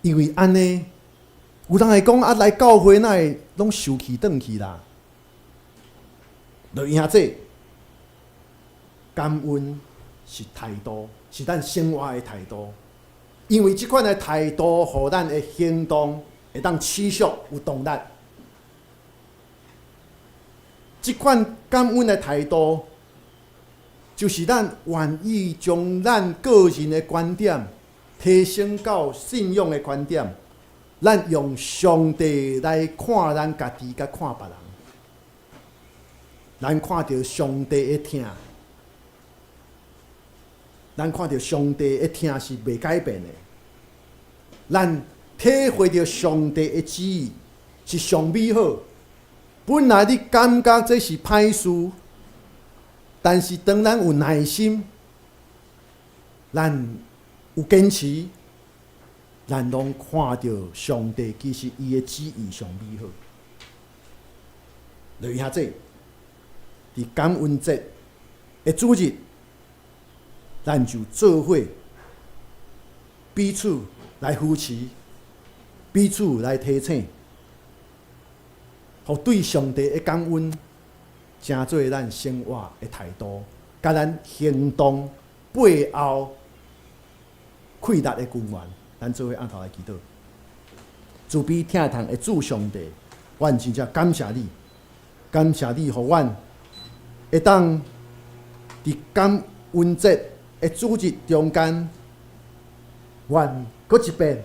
因為按呢，有人會講啊，來教會哪會攏受氣轉去啦？就用這感恩是態度，是咱生活的態度。因為這款的態度，予咱的行動會當持續有動力。這款感恩的態度，就是咱願意將咱個人的觀點提升到信仰的觀點，咱用上帝來看咱家己，佮看別人，咱看著上帝的疼，咱看著上帝的疼是袂改變的，咱體會著上帝的旨意是上美好。本來你感覺這是歹事，但是當咱有耐心，咱有堅持，咱攏看著上帝其實伊的旨意上美好。落去遐濟，佇感恩節的主日，咱就做伙彼此來扶持，彼此來提醒。予對上帝的感恩，成做咱生活的態度，佮咱行動背後氣力的根源。咱做伙按頭來祈禱，慈悲疼痛的主上帝，阮真正感謝你，感謝你，予阮會當佇感恩節的主日中間，阮閣一遍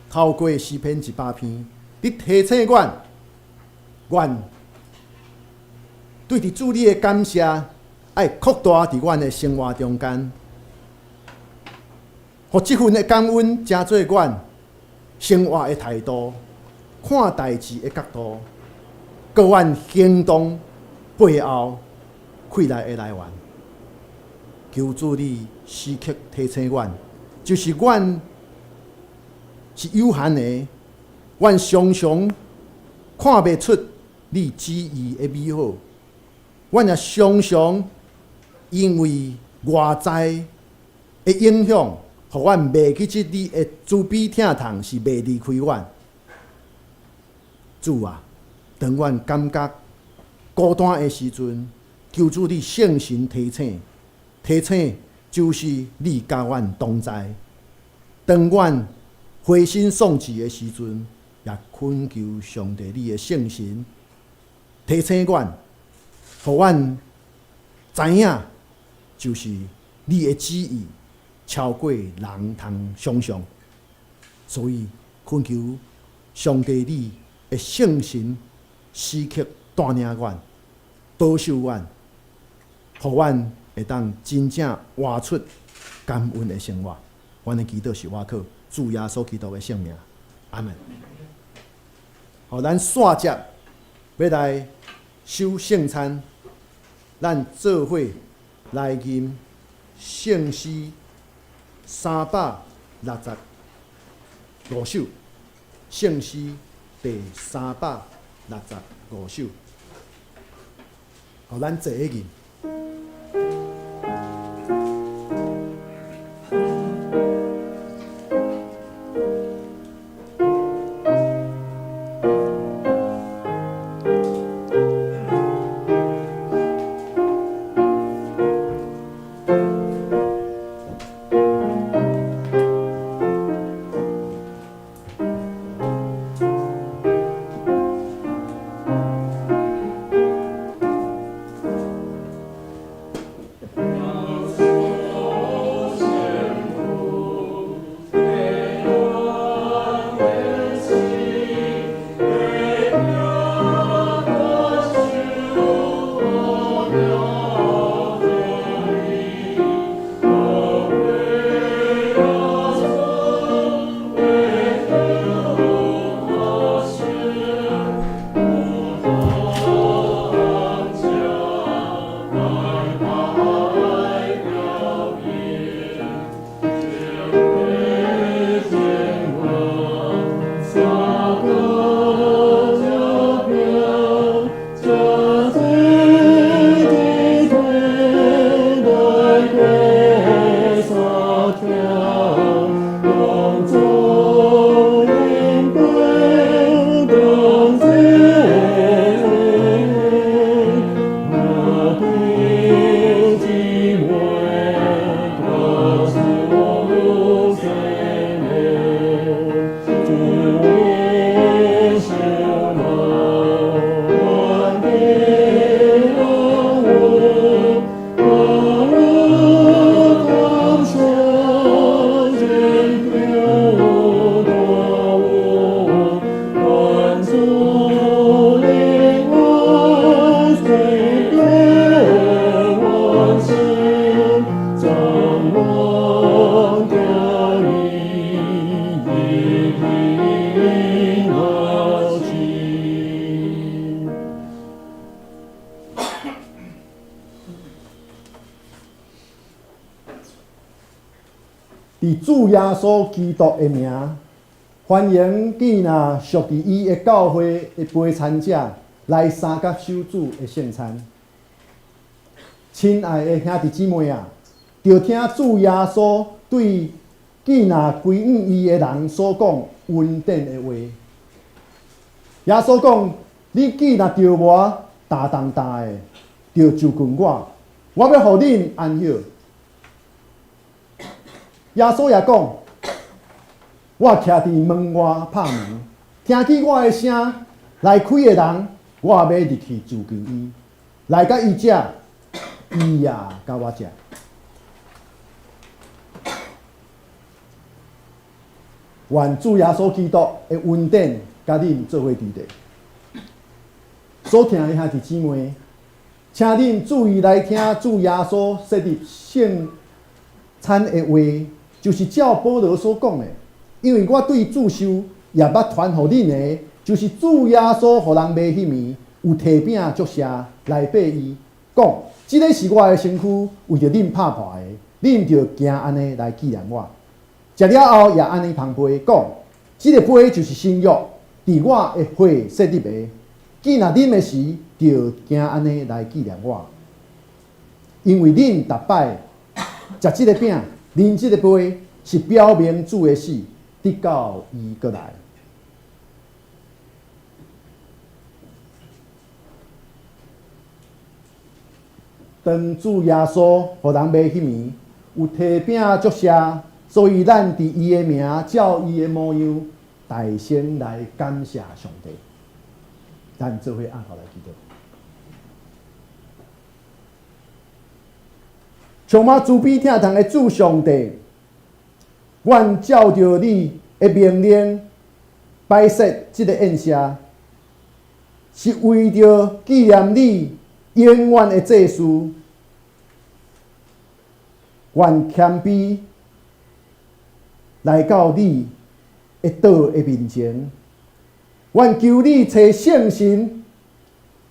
透過詩篇100篇，你提醒阮。阮對佇主你的感謝，愛擴大佇阮的生活中間，予這份的感恩成做阮生活的態度、看代誌的角度，閣阮行動背後氣力的來源。求主你時刻提醒阮，就是阮是有限的，阮常常看袂出你旨意的美好，阮也常常因為外在的影響，予阮袂記得你的慈悲疼痛是袂離開阮。主啊，當阮感覺孤單的時陣，求主你聖神提醒，提醒就是你佮阮同在。當阮灰心喪志的時陣，也懇求上帝你的聖神提醒阮，予阮知影，就是你的旨意超過人通想像，所以懇求上帝你的聖神時刻帶領阮、保守阮，予阮會當真正活出感恩的生活。阮的祈禱是倚靠主耶穌基督的聖名，阿門。好，咱煞節欲來守聖餐，咱做伙來吟聖詩365首，聖詩第三百65首。予咱坐起去。伫主耶穌基督的名，歡迎既若屬佇伊的教會的陪餐者來三角守主的聖餐。親愛的兄弟姊妹啊，著聽主耶穌對既若歸向伊的人所講恩典的話。耶穌講：你既若著無焦重擔的，著就近我，我欲予恁安歇。耶穌也講：我徛佇門外拍門，聽見我的聲來開的人，我欲入去就近伊，來佮伊食，伊也佮我食。願主耶穌基督的恩典佮恁做伙佇咧。所疼的兄弟姊妹，請恁注意來聽主耶穌設立聖餐的話，就是照保羅所講的。因為我對主受，也捌傳予恁的，就是主耶穌予人賣彼暝，有提餅祝謝來擘伊，講：這个是我的身軀，為著恁拍破的，恁著行按呢來紀念我。食了後也按呢捧杯，講：這个杯就是新約，佇我的血設立的。既若啉的時，著行按呢來紀念我。因為恁逐擺食這个餅，啉這个杯，是表明主的死，直到伊閣來。當主耶穌予人賣彼暝，有提餅祝謝，所以咱佇伊的名，照伊的模樣，大聲來感謝上帝。咱做伙按頭來祈禱。充滿慈悲疼痛的主上帝，阮照著你的命令擺設這个宴席，是為著紀念你永遠的祭司。願謙卑來到你的桌的面前，願求你差聖神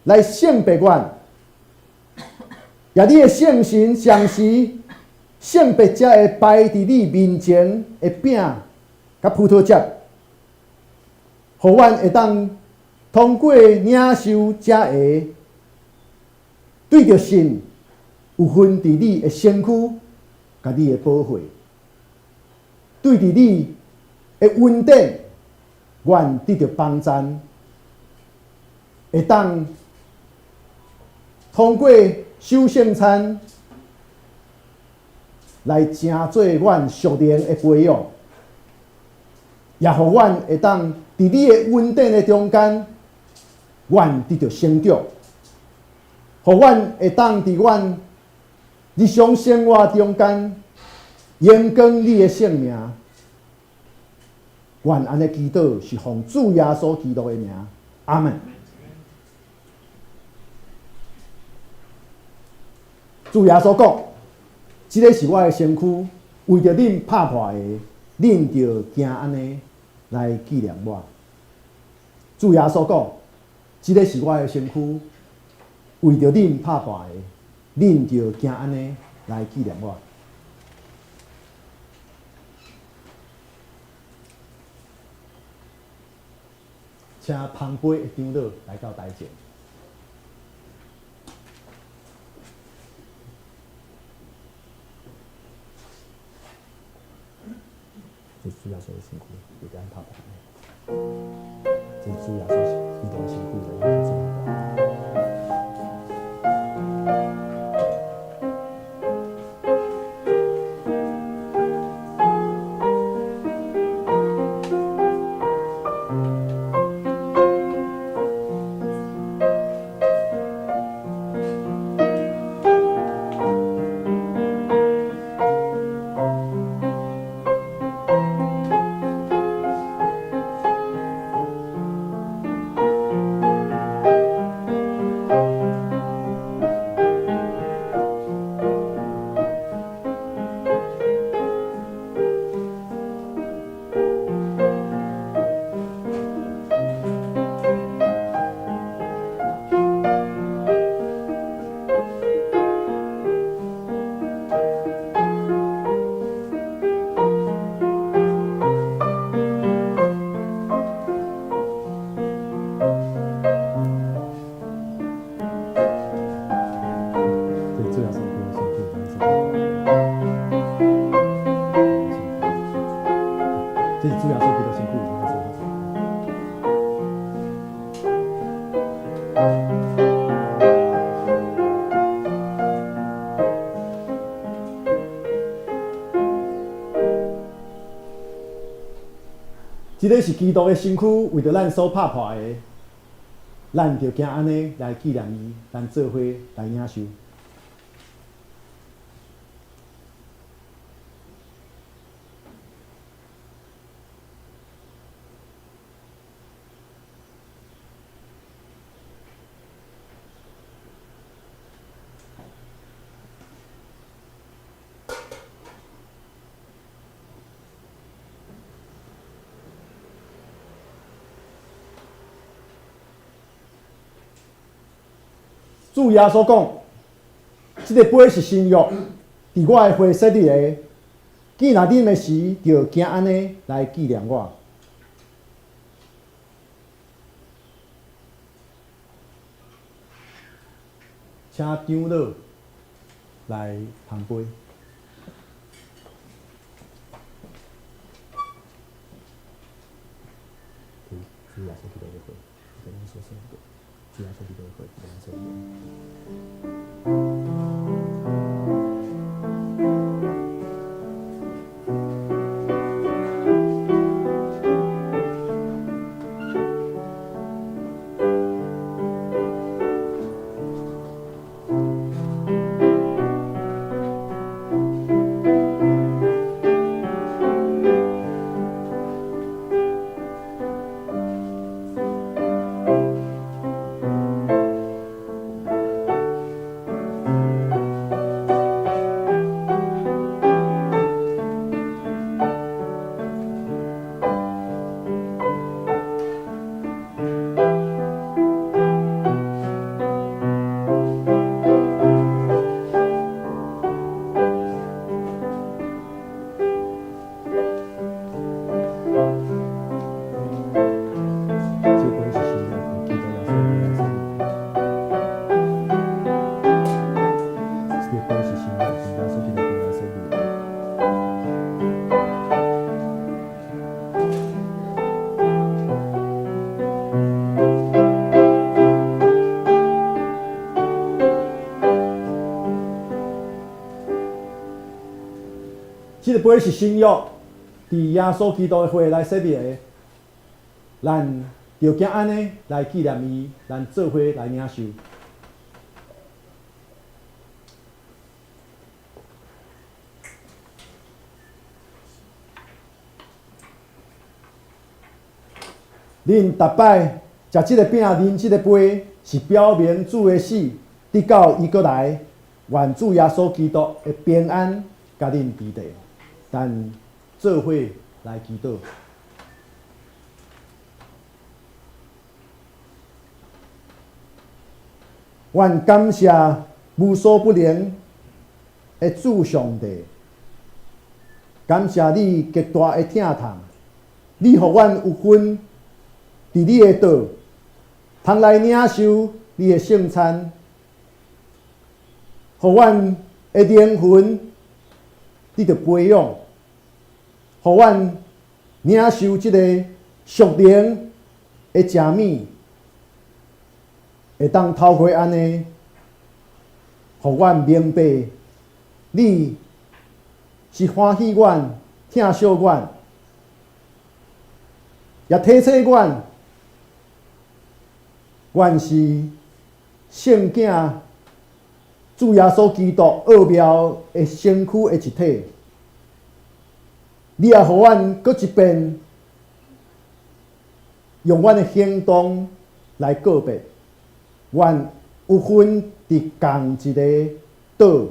來聖別阮，也你的聖神常時聖別這个擺佇你面前的餅佮葡萄汁，予阮會當通過領受這个對著信有份佇你的身軀，佮你的寶血，對著你的恩典，阮得著幫贊，會當通過守聖餐來成做阮屬靈的培養，也予阮會當佇你的恩典的中間，阮得著成長，予阮會當佇阮日常生活中間榮光你的聖名。阮按呢祈禱是奉主耶穌基督的名，阿門。主耶穌講：這个是我的身軀，為著恁拍破的，恁著行按呢來紀念我。主耶穌講：這个是我的身軀，為著恁拍破的，恁著行按呢來紀念我。請捧杯的長老來到台前。這是主耶穌的身軀，為著咱拍破的。這是主耶穌基督的身軀，為咱所拍破。這是主耶穌基督的身軀，為咱所拍破。這是主耶穌基督身軀，為咱所拍破。這个是基督的身軀，為著咱所拍破的，咱就行按呢來紀念伊，咱做伙來領受。主耶穌講：這个杯是新約，佇我的血設立的。既若啉的時，就行按呢來紀念我。請長老來捧杯。主耶穌基督的血，為咱所獻的。主耶穌基督的血，為咱所獻。這个杯是新約，佇耶穌基督的血來設立的。咱著行按呢來紀念伊，咱做伙來領受。恁逐擺食這个餅、啉這個杯，是表明主的死，直到伊閣來。願主耶穌基督的平安佮恁佇咧。咱做伙來祈禱。阮感謝無所不能的主上帝，感謝你極大的疼痛，你予阮有份佇你的桌，通來領受你的聖餐，予阮的靈魂得著培養，予阮領受這個屬靈的食物，會當透過按呢，予阮明白你是歡喜阮、疼惜阮，也體恤阮。阮是聖囝主耶穌基督奧妙的身軀的一體。你也予阮閣一遍用阮的行動來告別，阮有份佇仝一个桌，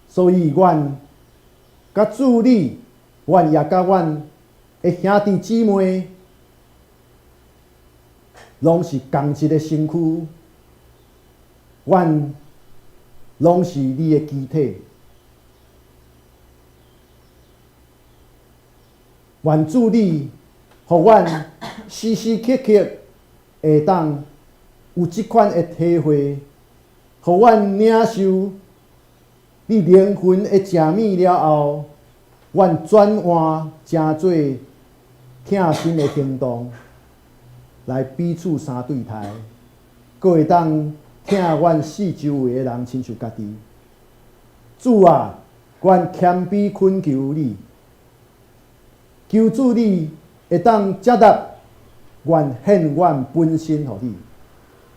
所以阮佮主你，阮也佮阮的兄弟姊妹，攏是仝一个身軀，阮攏是你的肢體。願主你，予阮時時刻刻會當有這款的體會，予阮領受你靈魂的食物了後，阮轉換成做疼心的行動，來彼此相對待，閣會當疼阮四周圍的人，親像家己。主啊，阮謙卑懇求你，求主你會當接納阮獻阮本身予你，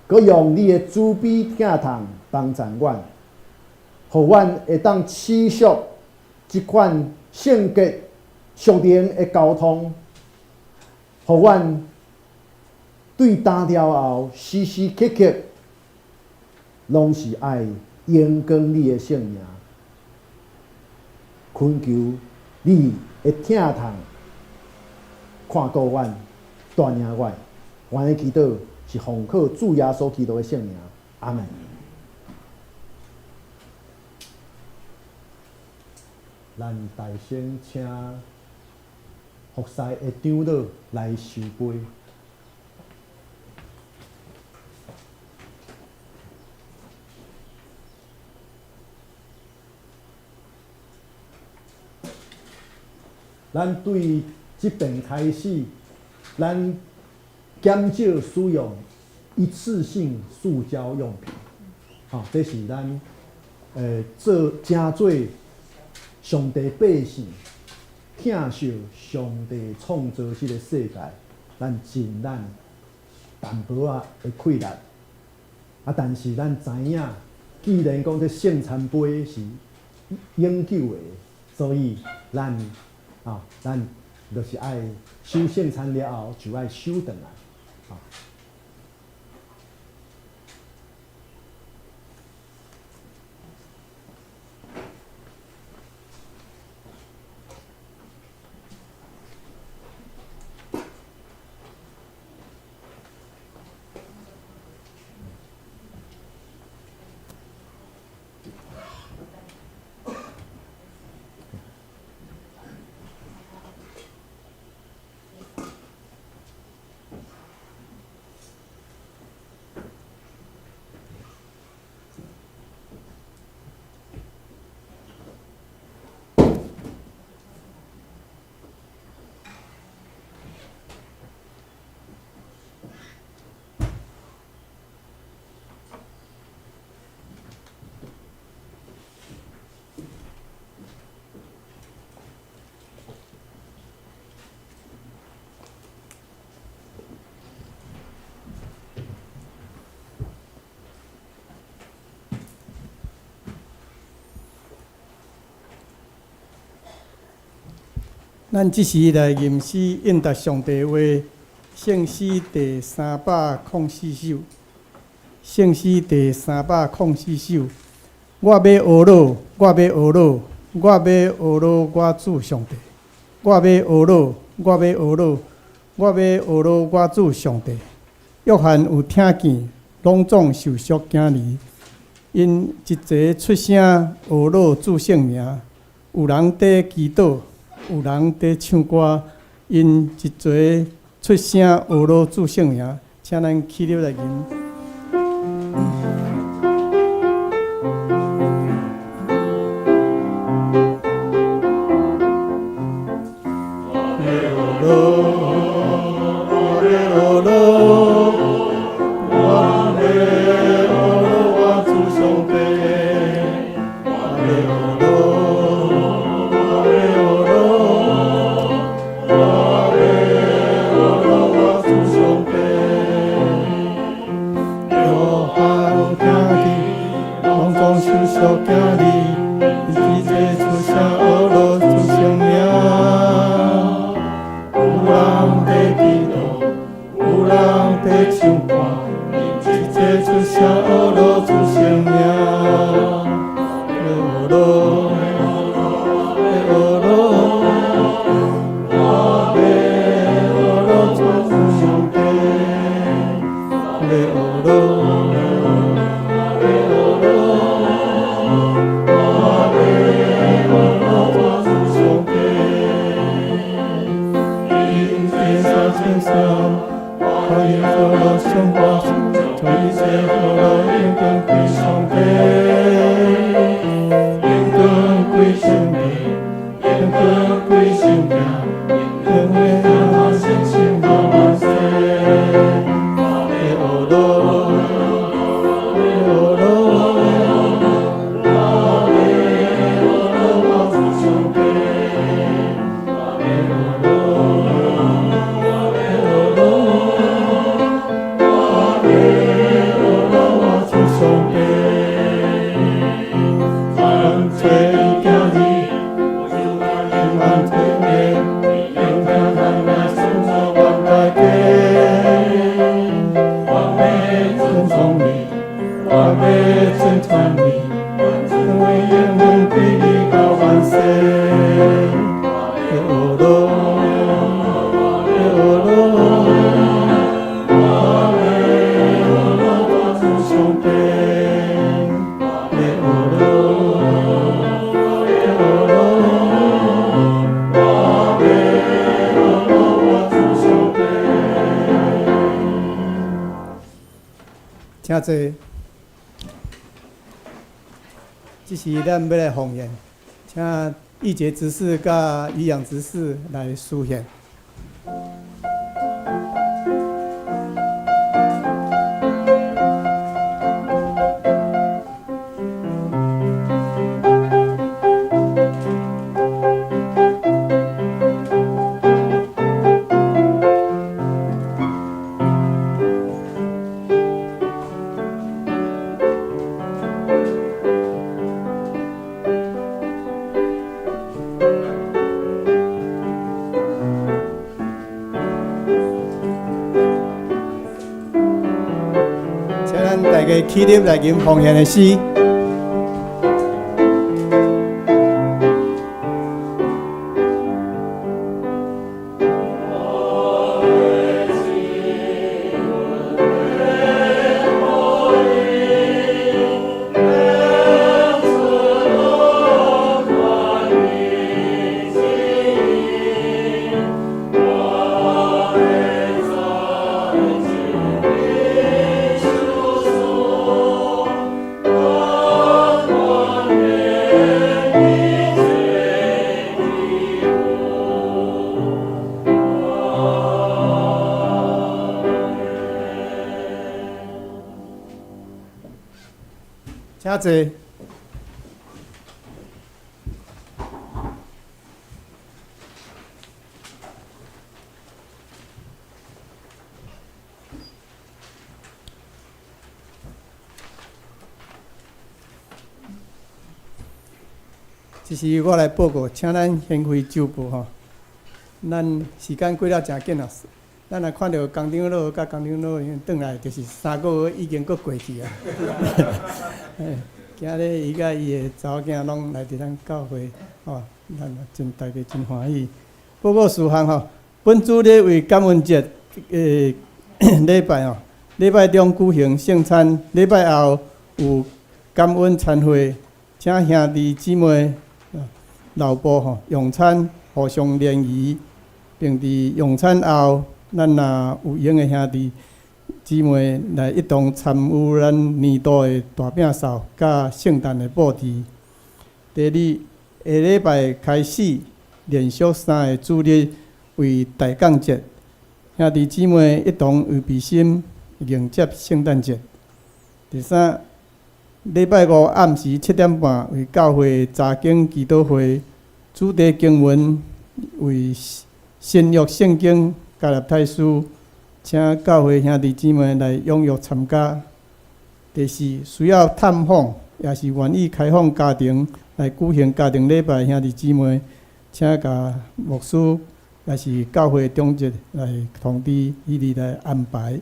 閣用你的慈悲疼痛幫助阮，予阮會當持續這款聖潔屬靈的交通，予阮對今了後時時刻刻攏是愛榮光你的聖名，懇求你的疼痛看顧阮，帶領阮，阮的祈禱是奉靠主耶穌基督的聖名，阿門。咱大聲請服侍的長老來收杯。咱對這邊開始，咱減少使用一次性塑膠用品。吼，這是咱做誠做上帝百姓，疼惜上帝創造這个世界，咱盡咱淡薄仔的氣力。啊，但是咱知影，既然講這聖餐杯是永久的，所以咱就是愛收聖餐了後，就愛收轉來。啊。咱這時來吟詩應答上帝話，聖詩第304首。聖詩第304首。我欲呵咾，我欲呵咾，我欲呵咾我主上帝。我欲呵咾，我欲呵咾，我欲呵咾我主上帝。約翰有聽見，攏總受屬囝兒，𪜶一齊出聲呵咾主聖名。有人佇祈禱，有人佇唱歌，𪜶一齊出聲呵咾主聖名。請咱起立來吟。請坐。這時咱欲來奉獻，請義傑執事佮漁養執事來司獻。請咱大家起立來吟奉獻的詩。請坐。這是我來報告，請咱掀開週報吼。咱時間過了誠緊啊！咱若看著工長老佮工長老𪜶轉來，就是3個月已經閣過去啊。今日伊佮伊的查某囝攏來佇咱教會，吼，咱嘛真大家真歡喜。報告事項吼，本主日為感恩節的禮拜吼，禮拜中舉行聖餐，禮拜後有感恩餐會，請兄弟姊妹留步吼用餐，互相聯誼，並佇用餐後，咱若有閒的兄弟姊妹來一同參與咱年度的大餅掃佮聖誕的布置。第二，下禮拜開始連續三個主日為大降節，兄弟姊妹一同預備心迎接聖誕節。第三，禮拜五暗時7點半為教會查經祈禱會，主題經文為新約聖經加拉太書，請教會兄弟姊妹來踴躍參加。第四，需要探訪，也是願意開放家庭來舉行家庭禮拜，兄弟姊妹，請共牧師，也是教會長執來通知，以利來安排。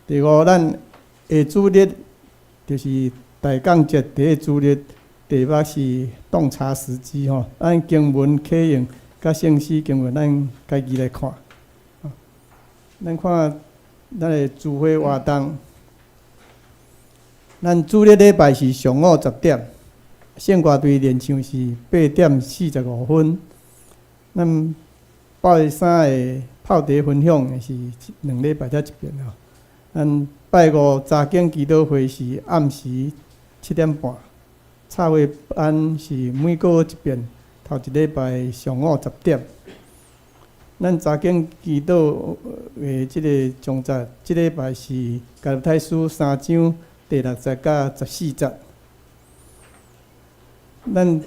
第五，咱下主日就是大降節第一主日，題目是洞察時機吼。咱經文啟用佮聖詩經文，咱家己來看。咱看咱的聚會活動，咱主日禮拜是上午10點，聖歌隊練唱是8點45分。咱拜三的泡茶分享是2禮拜才一遍吼。咱拜五查經祈禱會是暗時7點半，插畫班是每個月一遍，頭一禮拜上午10點。咱查經祈禱的這个章節，這禮拜是加拉太書3章第6節佮14節。咱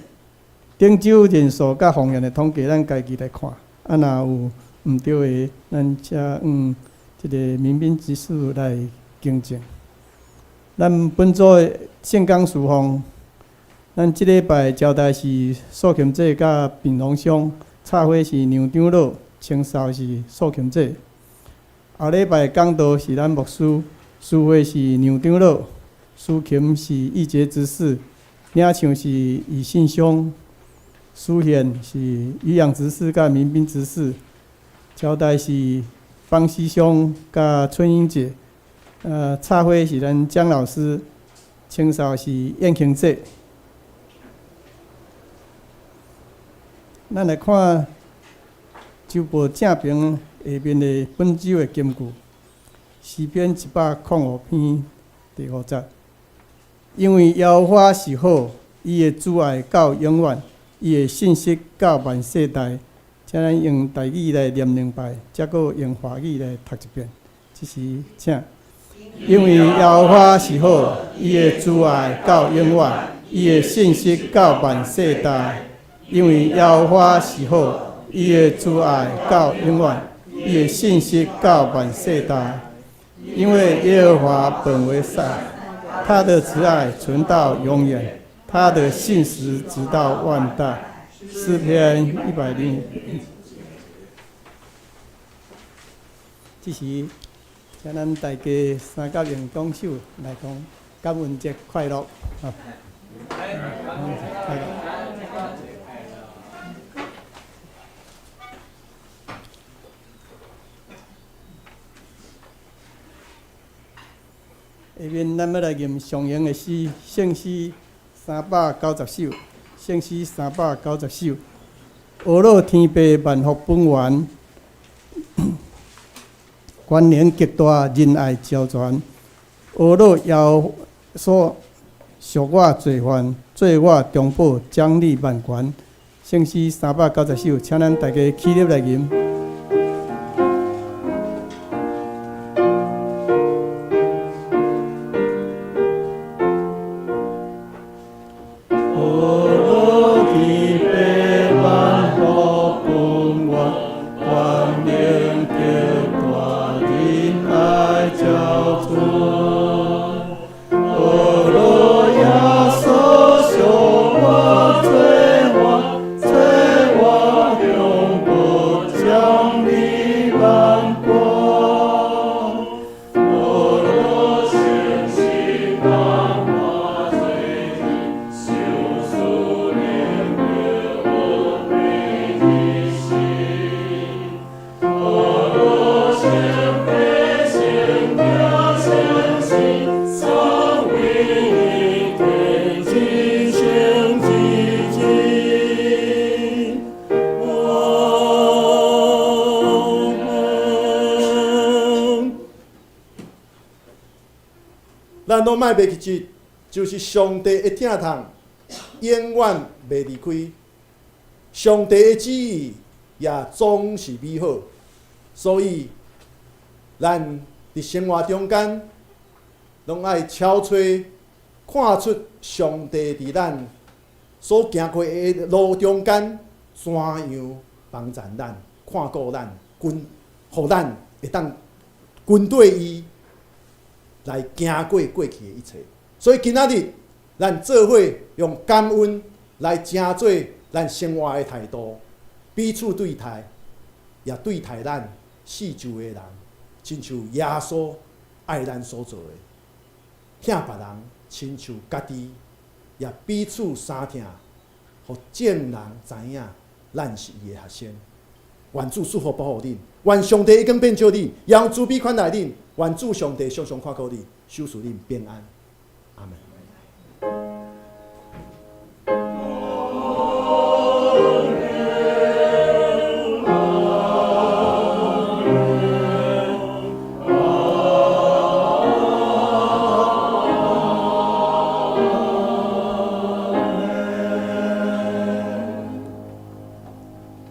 頂週人數佮奉獻的統計，咱家己來看。啊，若有毋對的，咱請這个民兵執事來更正。咱本組的聖工事奉，咱這禮拜招待是素琴姐佮平龍鄉，插花是梁長老，清掃是素琴姐。後禮拜講道是咱牧師，司會是梁長老，司琴是義傑執事，領唱是以信兄，司獻是漁養執事佮民兵執事，招待是邦師兄佮春英姐，插花是咱江老師，清掃是燕慶姐。咱來看週報正爿下面的本週的金句，詩篇105篇第5節。因為耶和華是好，伊的慈愛到永遠，伊的信實到萬世代。請咱用台語來念兩擺，才閣用華語來讀一遍。這時，請。因為耶和華是好，伊的慈愛到永遠，伊的信實到萬世代。因為耶和華是好，伊的慈愛到永遠，伊的信實到萬世代。因為耶和華本為善，他的慈愛存到永遠，他的信實直到萬代。詩篇105。這時，請咱大家三角形拱手來講感恩節快樂。啊，感恩節快樂。下面咱欲來吟上用的詩，聖詩390首，聖詩390首。阿樂天父萬福本源，權能極大，仁愛昭全。阿樂耶穌贖我罪犯，做我中保，掌理萬權。聖詩390首，請咱大家起立來吟。阿樂耶穌贖我罪犯，做我中保，阿門。咱攏莫袂記得，就是上帝的疼痛永遠袂離開，上帝的旨意也總是美好，所以咱佇生活中間，攏愛巧揣看出上帝佇咱所行過的路中間，怎樣幫助咱、看顧咱、跟，予咱會當跟綴伊來行過過去的一切。所以今仔日，咱做伙用感恩來成做咱生活的態度，彼此對待，也對待咱四周的人，親像耶穌愛咱所做的，疼別人親像家己，也彼此相疼，予眾人知影咱是伊的學生。願主祝福保護恁，願上帝已經變照恁，用慈悲款待恁，願主上帝常常看顧恁，賞賜恁平安。阿門。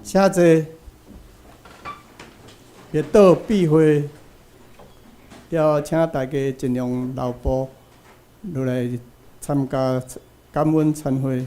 請坐。默禱閉會，了請大家盡量留步落來參加感恩餐會。